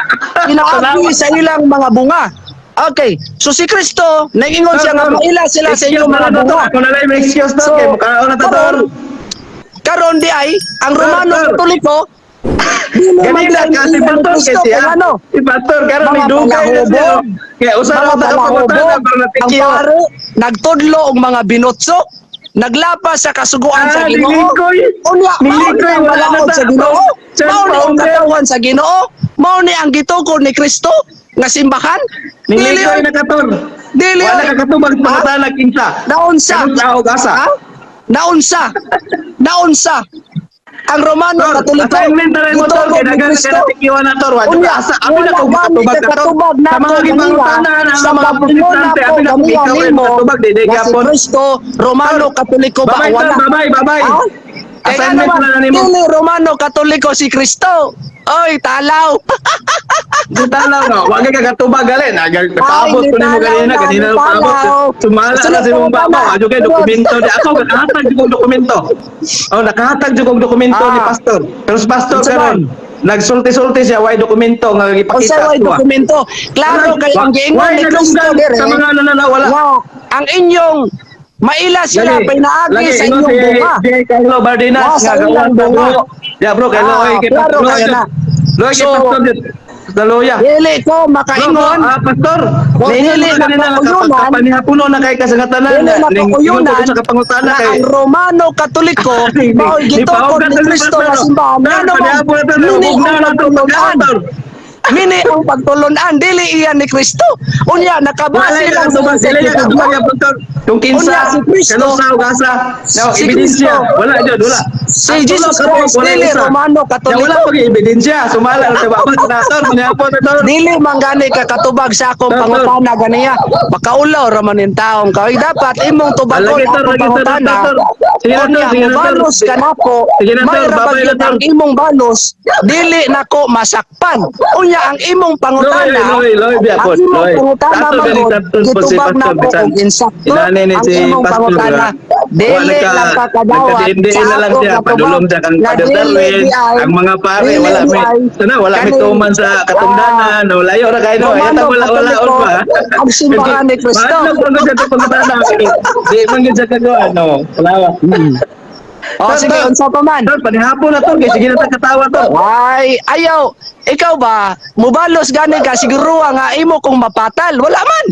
Inaagi sa ilang mga bunga. Okay, so si Kristo, nagingon siya nga maila sila sa inyong mga bunga. Ako na lang may excuse to So, kay mukaon na ta, Tor. Karon di ay ang Tor, Romano Tor. Katoliko dili man Ganina di ka si ay pastor kay Kristo siya. kung ano. Si pastor karon Mga ni dugay na siya. palahubog. Kay usa Mga ra ta ka palahubog, pangutana pero ang natikyo. pare nagtudlo og mga binotso, naglapas sa kasuguan sa Ah, Ginoo. nilikoy. Unya, mao ni Nilikoy, ang wala na balaod ta. sa Ginoo. Church Mao ni ang founder. katawan sa Ginoo. Mao ni ang gitukod ni Kristo nga simbahan. Dili Nilikoy oy. na ka, Tor. Dili Wala oy. ka katubag pangutana kinsa. Naunsa. Kanusa og asa. Ha? Naunsa. Naunsa. Ang Romano Tor, Katoliko. assignment na rin mo, Tor. gitukod Kaya ni dagan na Kristo. kaya natikiwan na, Tor. Wala Unya, ka asa. Abi na wala kung gani katubag ka ka, Tor. katubag Sa nato mga ganiya, gipangutana na sa mga pagpuno protestante, nako abi na kung ganiya ikaw ay nimo katubag, di di nga si gyapon. Kristo Romano Tor, Katoliko ba babay, Tor. wala? Babay, babay. Ha? Kaya Assignment naman, na na nimo. dili Romano Katoliko si Kristo. Oy, talaw. Di talaw no. Wag ka katubag gali. Nagpaabot ko nimo Ay, ganina, nitalaw na, ganina paabot. nitalaw. Sumala na Sunod si mong pangutana. baba. Adyo kay Sunod. dokumento di ako nakahatag jud kog dokumento. Oh, nakahatag jud kog dokumento ni Ah. pastor. Pero si pastor Unsa karon nagsulti-sulti siya way dokumento nga Unsa gipakita way sa tuwa. dokumento? Klaro kay ang giingon Way ni Kristo nadunggan dire. sa mga nananaw wala. Nga ang inyong maila sila Lagi, pinaagi lagi, sa ingon inyong si bunga. Si Carlo Bardinas Ah, sa nga ilang gawa sa bunga. bro. Ya bro, kay Ah, Loy kay klaro Pastor kayo na. Loy kay So, Pastor jud. Sa Loya. Dili ko Bro, bro, makaingon. ah, Pastor, Kung naingon dili mo kanina nga napakuyunan, kapag kapanihapuno na kay kasangatanan Dili na na ning ingon ko pakuyunan sa kapangutana na kay ang Romano Katoliko mao'y gitukod ni Kristo nga simbahan. Ngano man, Panihapon na to, mini hugna ang na to, pagtulunan. Pastor. Mini ang pagtulunan, dili iyan ni Kristo. Unya, Wala nakabase yung lang sa katubag, dili yung katubag ya, Pastor. Kung kinsa, Unya, si Kristo. kanusa ug asa. No, Si ebidensya. Kristo. Wala jud, wala. Si Ang Jesus tulog ka, Christ, wala dili isa. Romano Ya, wala Katoliko. pag ebidensya. Sumala na sa baba na Tor, panihapon na Tor. Dili man gani ka katubag sa akong Tor, Tor. pangutana ganiya. Makaulaw ra man ning taong ka. Oy, dapat imong tubagon Lagi, Tor, akong lagi, Tor, pangutana. Tor, Tor. Sige na, Tor, Unya, sige na, Tor. mobalos ka nako. Sige na, May Tor, ra babay na, gyud Tor. ang imong balos, dili nako masakpan. Unya ang imong pangutana, Loy, loy, loy, ang biapon, imong loy. pangutana Tato man gani gud, tapton po si gitubag Pastor nako bisan. og insakto. Inani ni Ang si imong Pastor. pangutana, dili lang ka kadawat Nagka-DMDA sa na lang akong siya, katubag padulom siya kang nga Father dili Darwin. di ay- Ang mga pare, dili wala di may, ay sana wala may kaning, tuman sa katungdanan, no, layo ra kayo, no, Romano ayata wala wala Katoliko, pa. ang simbahan ni Kristo. Mahadlok man gud sa pangutana. Di man gud sa kagawa, no. Wala. O Tor, sige, Tor. unsa pa man? Tor, panihapon na to, kay sige na ta katawa to. Ay, ayaw. Ikaw ba, mubalos gani ka, siguro nga imo kong mapatal. Wala man.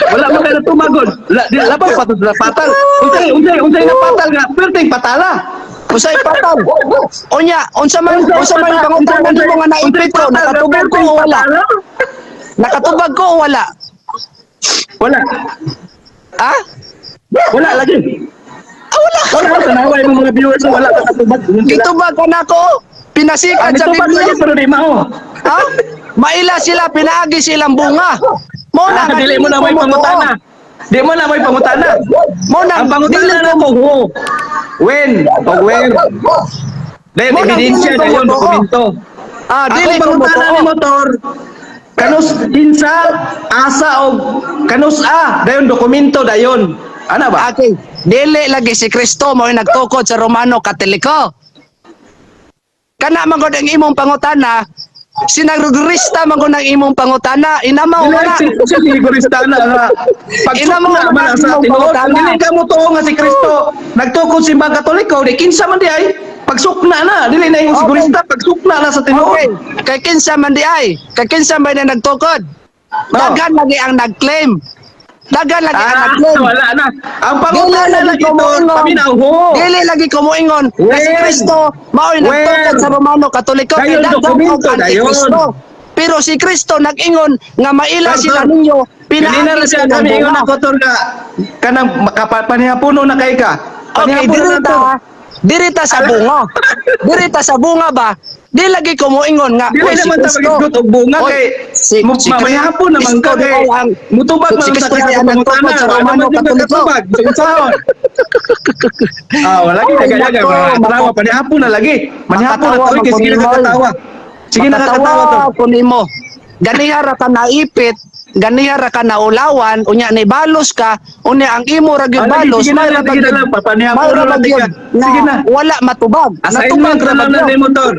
Wala man kayo tumagod. La, di, labaw pa to sa patal. Unsay unsay unsay na patal nga? Perting patala. Usay patal. Unya, unsa man pangutana nimo nga naipit ko, nakatubag ko o wala? Nakatubag ko o wala? Wala. Ha? Wala lagi. Ah, wala. Wala tanaway mo mga viewers wala ka katubag. Gitubag ka nako. Pinasikat Ang sa tubag Biblia. lagi pero di mao. Ha? Maila sila, pinaagi silang bunga. Mo na Ah, nga dili mo na may ko pangutana. Di mo na may pangutana. Mo na Ang pangutana dili na mo who? When? O where? Then Mo na, ebidensya dili ko na yun, motoo. dokumento. Ah, dili Ako ko pangutana motoo. ni motor. Kanus kinsa asa og kanus a dayon dokumento dayon. Ana ba? Okay. Dili lagi si Kristo mo nagtukod sa Romano Katoliko. Kana man gud ang imong pangutana, Sinarigorista man ko ng imong pangutana. Inamaw Dili man na. si si rigorista na nga. Ina mo Pagsukna man man ang sa imong tinuod. Kung pangutana. dili ka mo tuo nga si Kristo nagtukod sa Simbang Katoliko, di kinsa man di ay pagsukna na, dili na yung sigurista, pagsukna na sa tinuod. Okay. Kay kinsa man di ay? Kay kinsa man na nagtukod? Daghan lagi ang nag-claim. Daghan lagi ang Ah, nag-claim. wala na. Ang Dili pangutana lagi lagi ko to, moingon. paminaw ho. Dili lagi ko moingon nga si When? Kristo mao'y nagtukod When? sa Romano Katoliko kay Dayon, daghan dokumento, og antikristo. Pero si Kristo nag-ingon nga maila Tor, sila tor. ninyo Kanina pinaagi na siya sa kami ingon bunga. ako tol nga kanang makapanihapuno na kay ka. Okay, Panihapuno diri na ta, to. diri ta sa bunga. Diri ta sa bunga ba? Di lagi ko moingon nga Dili "Oy, si naman ta Kristo- magisgot og bunga Oy, kay si mamahapon naman ka Kristo kay di ay ang mutubag si man sa Kristo kay di ang nagtukod pangutana. sa Wala Romano man jud Katoliko. katubag. Unsaon? Ah, wala Ay, gid kaya nako, mga panihapon na lagi. Manihapon na Makatawa to kay sige man nakakatawa. Sige nakakatawa to. Makatawa ko nimo. Ganiha ra ka naipit, ganiha ra ka naulawan, unya ni balos ka, unya ang imo ra gyud Ah, lagi, balos, sige na may lang, ra sige na gyud- lang, papanihapon may na ra lang, gyud tika. na Sige na. wala matubag. Assignment Natubag na ra lang na gyud. nimo tol.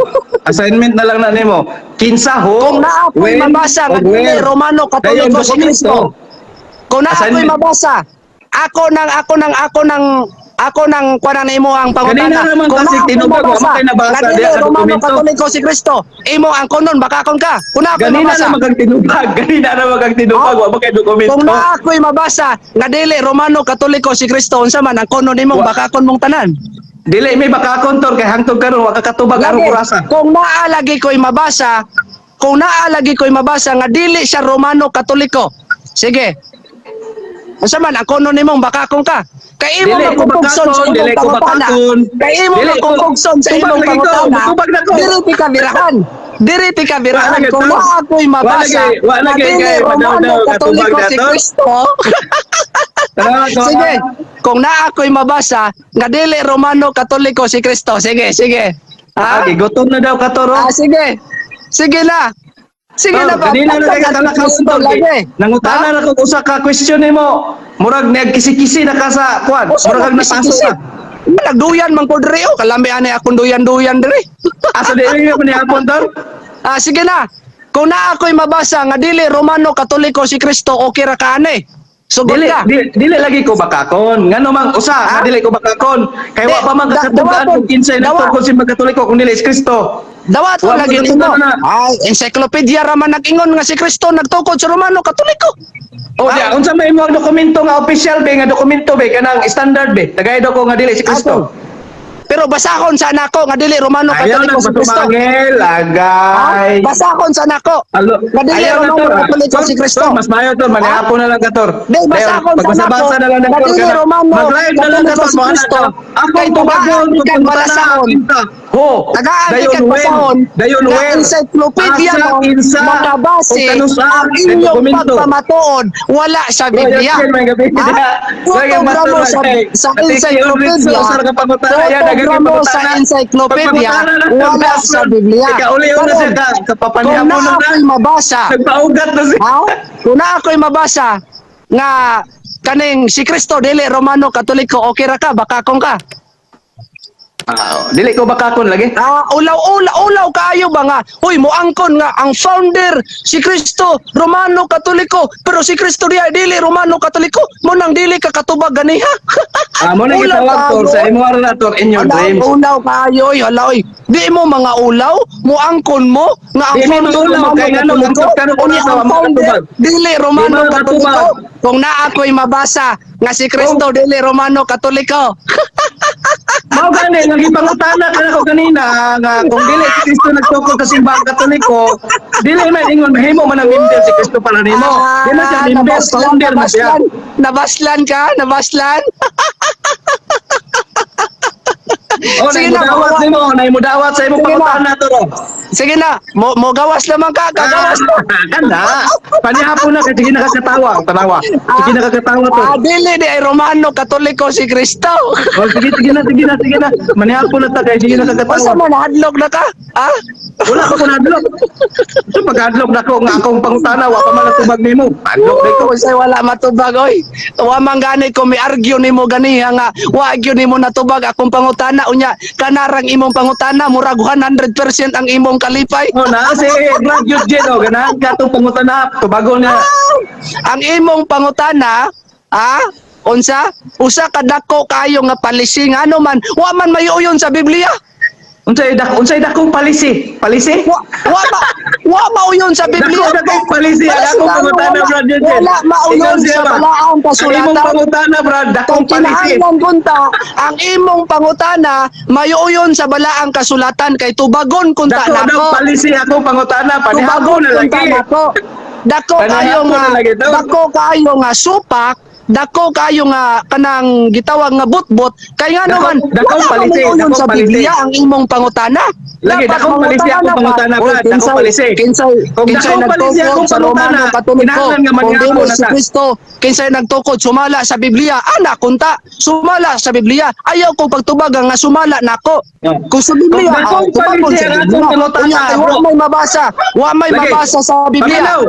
Assignment na lang na nimo. Kinsa ho? Kung naa ako'y when, mabasa nga ug dili where. Romano Dayon, Katoliko si dokumento. Kristo. Kung naa ako'y Assignment. mabasa, ako nang ako nang ako nang ako nang kuan na imo ang pangutana. Ganina naman Kung kasi naa ako'y tinubag, wa mabasa, man kay nabasa nga dili diha sa Romano dokumento. Katoliko si Kristo, imo ang kunon baka akon ka. Kung naa ako'y Ganina mabasa. na magang tinubag. Ganina na magang tinubag. Wa man kay dokumento. Kung naa ako'y mabasa nga dili Romano Katoliko si Kristo, unsa man ang kuno nimong baka akon mong tanan. Dili may bakakon tol kay hangtod karon wa ka katubag Lagi, aron orasa. kung naa lagi ko'y mabasa, kung naa lagi ko'y mabasa nga dili siya Romano Katoliko. Sige. Unsa man ang kuno nimong baka akon ka. Kay imo Dili ko makupugson sa bakakon, imong dili ko pangutana. bakakon. Kay imo Dili ko- makupugson sa Tubag imong lagi ko, pangutana. tubag na ko. Diri ti kabirahan. Diri ti kabirahan. Wa lagi, Kung tol. naa ako'y Wa mabasa lagi, wa nga lagi dili kay Romano madaw-daw Katoliko katubag si na, tol. Kristo. Tara, tol. Sige, kung naa ako'y mabasa nga dili Romano Katoliko si Kristo. Sige, sige. Ah, Ha? gigutom na daw ka tol. oh. Ah, sige. Sige na. Sige Tol, na ba? Kanina na kay katalakaw Kristo tol. lagi. Nangutana na ko usa ka question nimo. Murag nagkisi-kisi na ka sa kuan. Usa Murag na napasok kisi-kisi. ka. Nagduyan man ko diri oh, kalami ani akong duyan-duyan diri. Asa di ka manihapon tol? Ah, sige na. Kung naa ako'y mabasa nga dili Romano Katoliko si Kristo, okay ra ka ani. Sugod Dili, ka. dili, dili lagi ko bakakon. Ngano mang usa, Ha? nga dili ko bakakon. Kay wa Di, pa man kakatugaan dawaton, kung kinsay dawa. nagtukod si Katoliko kung dili si Kristo. Dawato Wa lagi man nimo. na. Ay, encyclopedia ra man nag-ingon nga si Kristo nagtukod sa Romano Katoliko. O Ah. diya, unsa may imong dokumento nga official be nga dokumento be kanang standard be. Tagay daw ko nga dili si Kristo. Pero basahon sa nako nga dili Romano Ayaw Katoliko na si Kristo. patumangil, Ha? agay. Basahon sa nako. Alo, Nga dili ayaw na Romano tol. Katoliko Tol, si Kristo. tol, mas mayo tol, manihapon na lang ka tol. Di, basahon sa nako. Pagbasa-basa na lang Nga tol. dili Kana- Romano Mag-live na lang ka Katoliko tol, si mo Kristo. Ako Kay tubagon tagaan kag balasahon. Ho. Tagaan Dayon kag when, basahon. dayon Na where. encyclopedia Asa, mo kinsa, makabase ug kanusa, ang may inyong dokumento. pagpamatuod wala sa Biblia. Bro, may gabi. Ha? Photogramo sa encyclopedia. Photogramo sa encyclopedia wala sa Biblia. Ikauli na siya Karon, ka. kung Kapapanihapon na na. ako'y mabasa, Nagpaugat na siya. ha? Kung na ako'y mabasa nga kaning si Kristo dili Romano Katoliko, okay ra ka, baka kung ka. Ah, dili ko bakakon lagi. Ah, ulaw ulaw ulaw kaayo ba nga? Uy, moangkon nga ang founder si Kristo Romano Katoliko, pero si Kristo diha dili Romano Katoliko, mo nang dili ka katubag ganiha. Ah, mo na Ulaw gitawag tol kaayo. sa imo ra na tol in your Hala, dreams. ulaw kaayo, oy, hala oy. Di mo mga ulaw, moangkon mo nga ang Di mo founder mga ulaw, Romano kay ngano, Katoliko, ang karon unya sa ang mga founder katubag. dili Romano Di mga Katoliko. katubag. Kung naa ako'y mabasa nga si Kristo Oh. dili Romano Katoliko. Mao gani nga gipangutana ka nako kanina nga kung dili si Kristo nagtukod sa simbahang Katoliko, dili man ingon mahimo man ang member si Kristo para nimo. Di man siya Ah, member, nabaslan, founder man siya. nabaslan, nabaslan ka, nabaslan. O Sige nay na, mudawat makuha. nimo, nay mudawat sa imong Sige na. pangutana to. Ro. Sige na, mo gawas lamang ka, kagawas mo. Ah, kana. Panihapon na kay sige na kakatawa, tanawa. Sige na kakatawa to. Ah, dili di ay Romano Katoliko si Kristo. O sige, sige na, sige na, sige na. Manihapon na ta kay sige na Unsa kakatawa. man hadlok na ka? Ah? Wala pa ko nahadlok. So pagkahadlok nako nga akong pangutana wa pa man natubag nimo. Hadlok day ko. Unsay wala matubag, oy? Wa man gani ko mi argue nimo ganiha nga wa gyud nimo natubag akong pangutana, unya kanarang imong pangutana murag 100% ang imong kalipay. Oh, na si Brad Eugene, oh, ganahan ka tong pangutana, tubagon niya. Ang imong pangutana, unsa? Usa ka dako kayo nga palisi, ngano man wa man mayuyon sa Biblia. Unsay dakong palisi? Palisi? Wa mauyon sa Biblia. Dako dakong palisi ang akong pangutana, Brad Eugene. Wala mauyon Ikaw siya sa ba? balaang Ang imong kasulatan. pangutana, Brad, dakong Kung palisi. kinahanglan kunta, ang imong pangutana mayuyon sa balaang kasulatan kay tubagon kunta Dako daw nako. palisi akong pangutana, panihapon Tubagon na kunta lagi. nako. Dako kayo Panihapon nga na lagi to. Dako kayo nga supak, dako kayo nga kanang gitawag nga butbot kay ngano man Dakong wala palisi, man dakong sa palisi. Biblia ang imong pangutana. Lagi, Dapat dakong palisi mangutana akong ka. pangutana, Uy, Brad, dakong palisi. Kinsay, Kung kinsay dakong palisi nagtukod akong sa Romano pangutana, Katoliko, kinahanglan nga kung manihapon dili na si ta. Kristo, kinsay nagtukod sumala sa Biblia, ana kunta, sumala sa Biblia. Ayaw ko pagtubagan nga sumala nako. Oh. Kung sa Biblia, Kung dakong tubagon palisi sa ang akong Biblia. pangutana, Unya, kay bro. wa may mabasa, wa may Lagi. mabasa sa Biblia. Paminaw.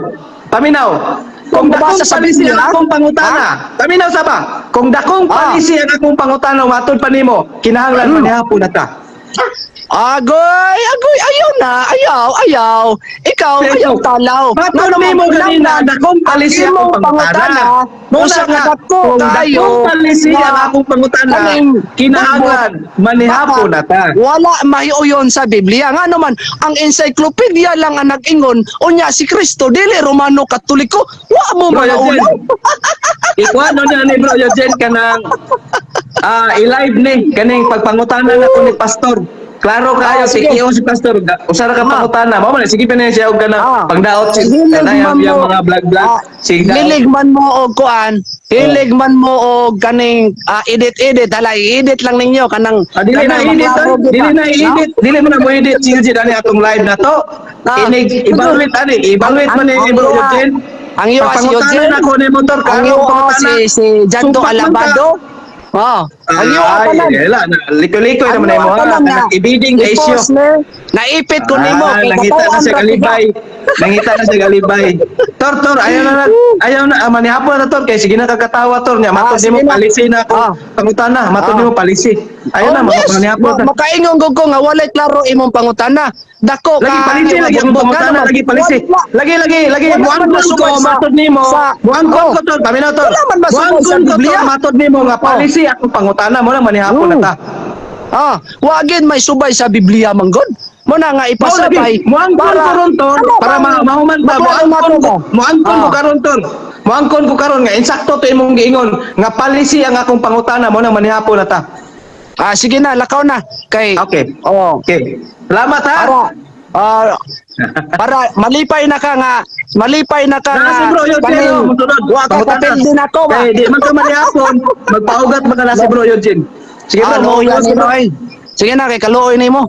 Paminaw. Kung Kung dakong mabasa sa palisi Biblia, ang akong pangutana. Paminaw sa ba? Kung dakong palisi ang akong pangutana, matod pa nimo, kinahanglan manihapon na ta. Agoy, agoy, ayaw na, ayaw, ayaw. Ikaw, Pero, ayaw talaw. matod Ngano man nimo ganina, kinahanglan, dakong palisi ang imong akong pangutana. pangutana, usa Muna ka nga, dako kung kayo dakong palisi nga ang akong pangutana, kaning kinahanglan manihapon na ta. Wala mahiuyon sa Biblia. Ngano man, ang encyclopedia lang ang nag-ingon, unya si Kristo dili Romano Katoliko, wa mo Bro, mga Eugene. ulaw. Ikuha no na ni Bro Eugene kanang i-live ni kaning pagpangutana na ko ni pastor. Klaro kayo Ah, si sige. Kio si pastor. Usa ra ka pangutana. Mao man sige pa na siya og kanang pangdaot si Hilig kanang man yung mo- mga vlog vlog. Sige daot. Hilig man mo og kuan, hilig man mo og kaning edit-edit, hala i-edit lang ninyo kanang Dili na kanang edit, maklaro gyud dili ba? na edit, dili mo na mo edit si Eugene ani atong live na to. Inig evaluate ani, evaluate man ni Ang Bro iya- Eugene. Ang iyo si Pagpangutana Eugene. na ko ni motor, Ang klaro iyo pangutana. si Jando Sumpak man ka. Alabado. Oh, ang iyo Ay, tanan. wala na. Likoy-likoy naman Ang mo iyo ha. tanan na. Ibiding kay issue. I-post ni, naipit ko nimo kay Nangita na katawan siya ra galibay. Nangita na siya galibay. Tor, tor, ayaw na na. Ayaw na, manihapon na tor kay sige na kakatawa tor niya. Matod Sige nimo na. palisi na ako. Pangutana, matod nimo palisi. Ayaw na, Oh, yes. manihapon na. Makaingon ko nga walay klaro imong pangutana. Dako Lagi ka palisi lagi ang bugbog pangutana, naman. lagi palisi. Wala. Lagi lagi lagi Wala man buangkon ko masubay matod nimo. Buangkon ko tor, paminaw tor. Wala man masubay sa Buangkon ko tor, Biblia. matod nimo nga palisi akong pangutana mo lang manihapon na ta. Wagin may subay sa Biblia manggod. Mo na nga ipasabay. Muangkon ko ron tor Ano para bang- mahuman ta maklaro muangkon nato ko ba? muangkon ko karon tor. Muangkon ko karon nga insakto to imong giingon nga palisi ang akong pangutana mo nang manihapon na ta. Sige na, lakaw na kay Okay. Oh. Okay. Salamat ha. Para para malipay na ka nga, malipay na ka Na nga. si bro yun kaning- musunod. Wa ka Pangutana. kapil din ako ba? Eh, di man ka manihapon, magpaugat man ka na si bro Eugene. Sige bro, Luoy mo na nimo, ay. Sige na kay kaluoy nimo.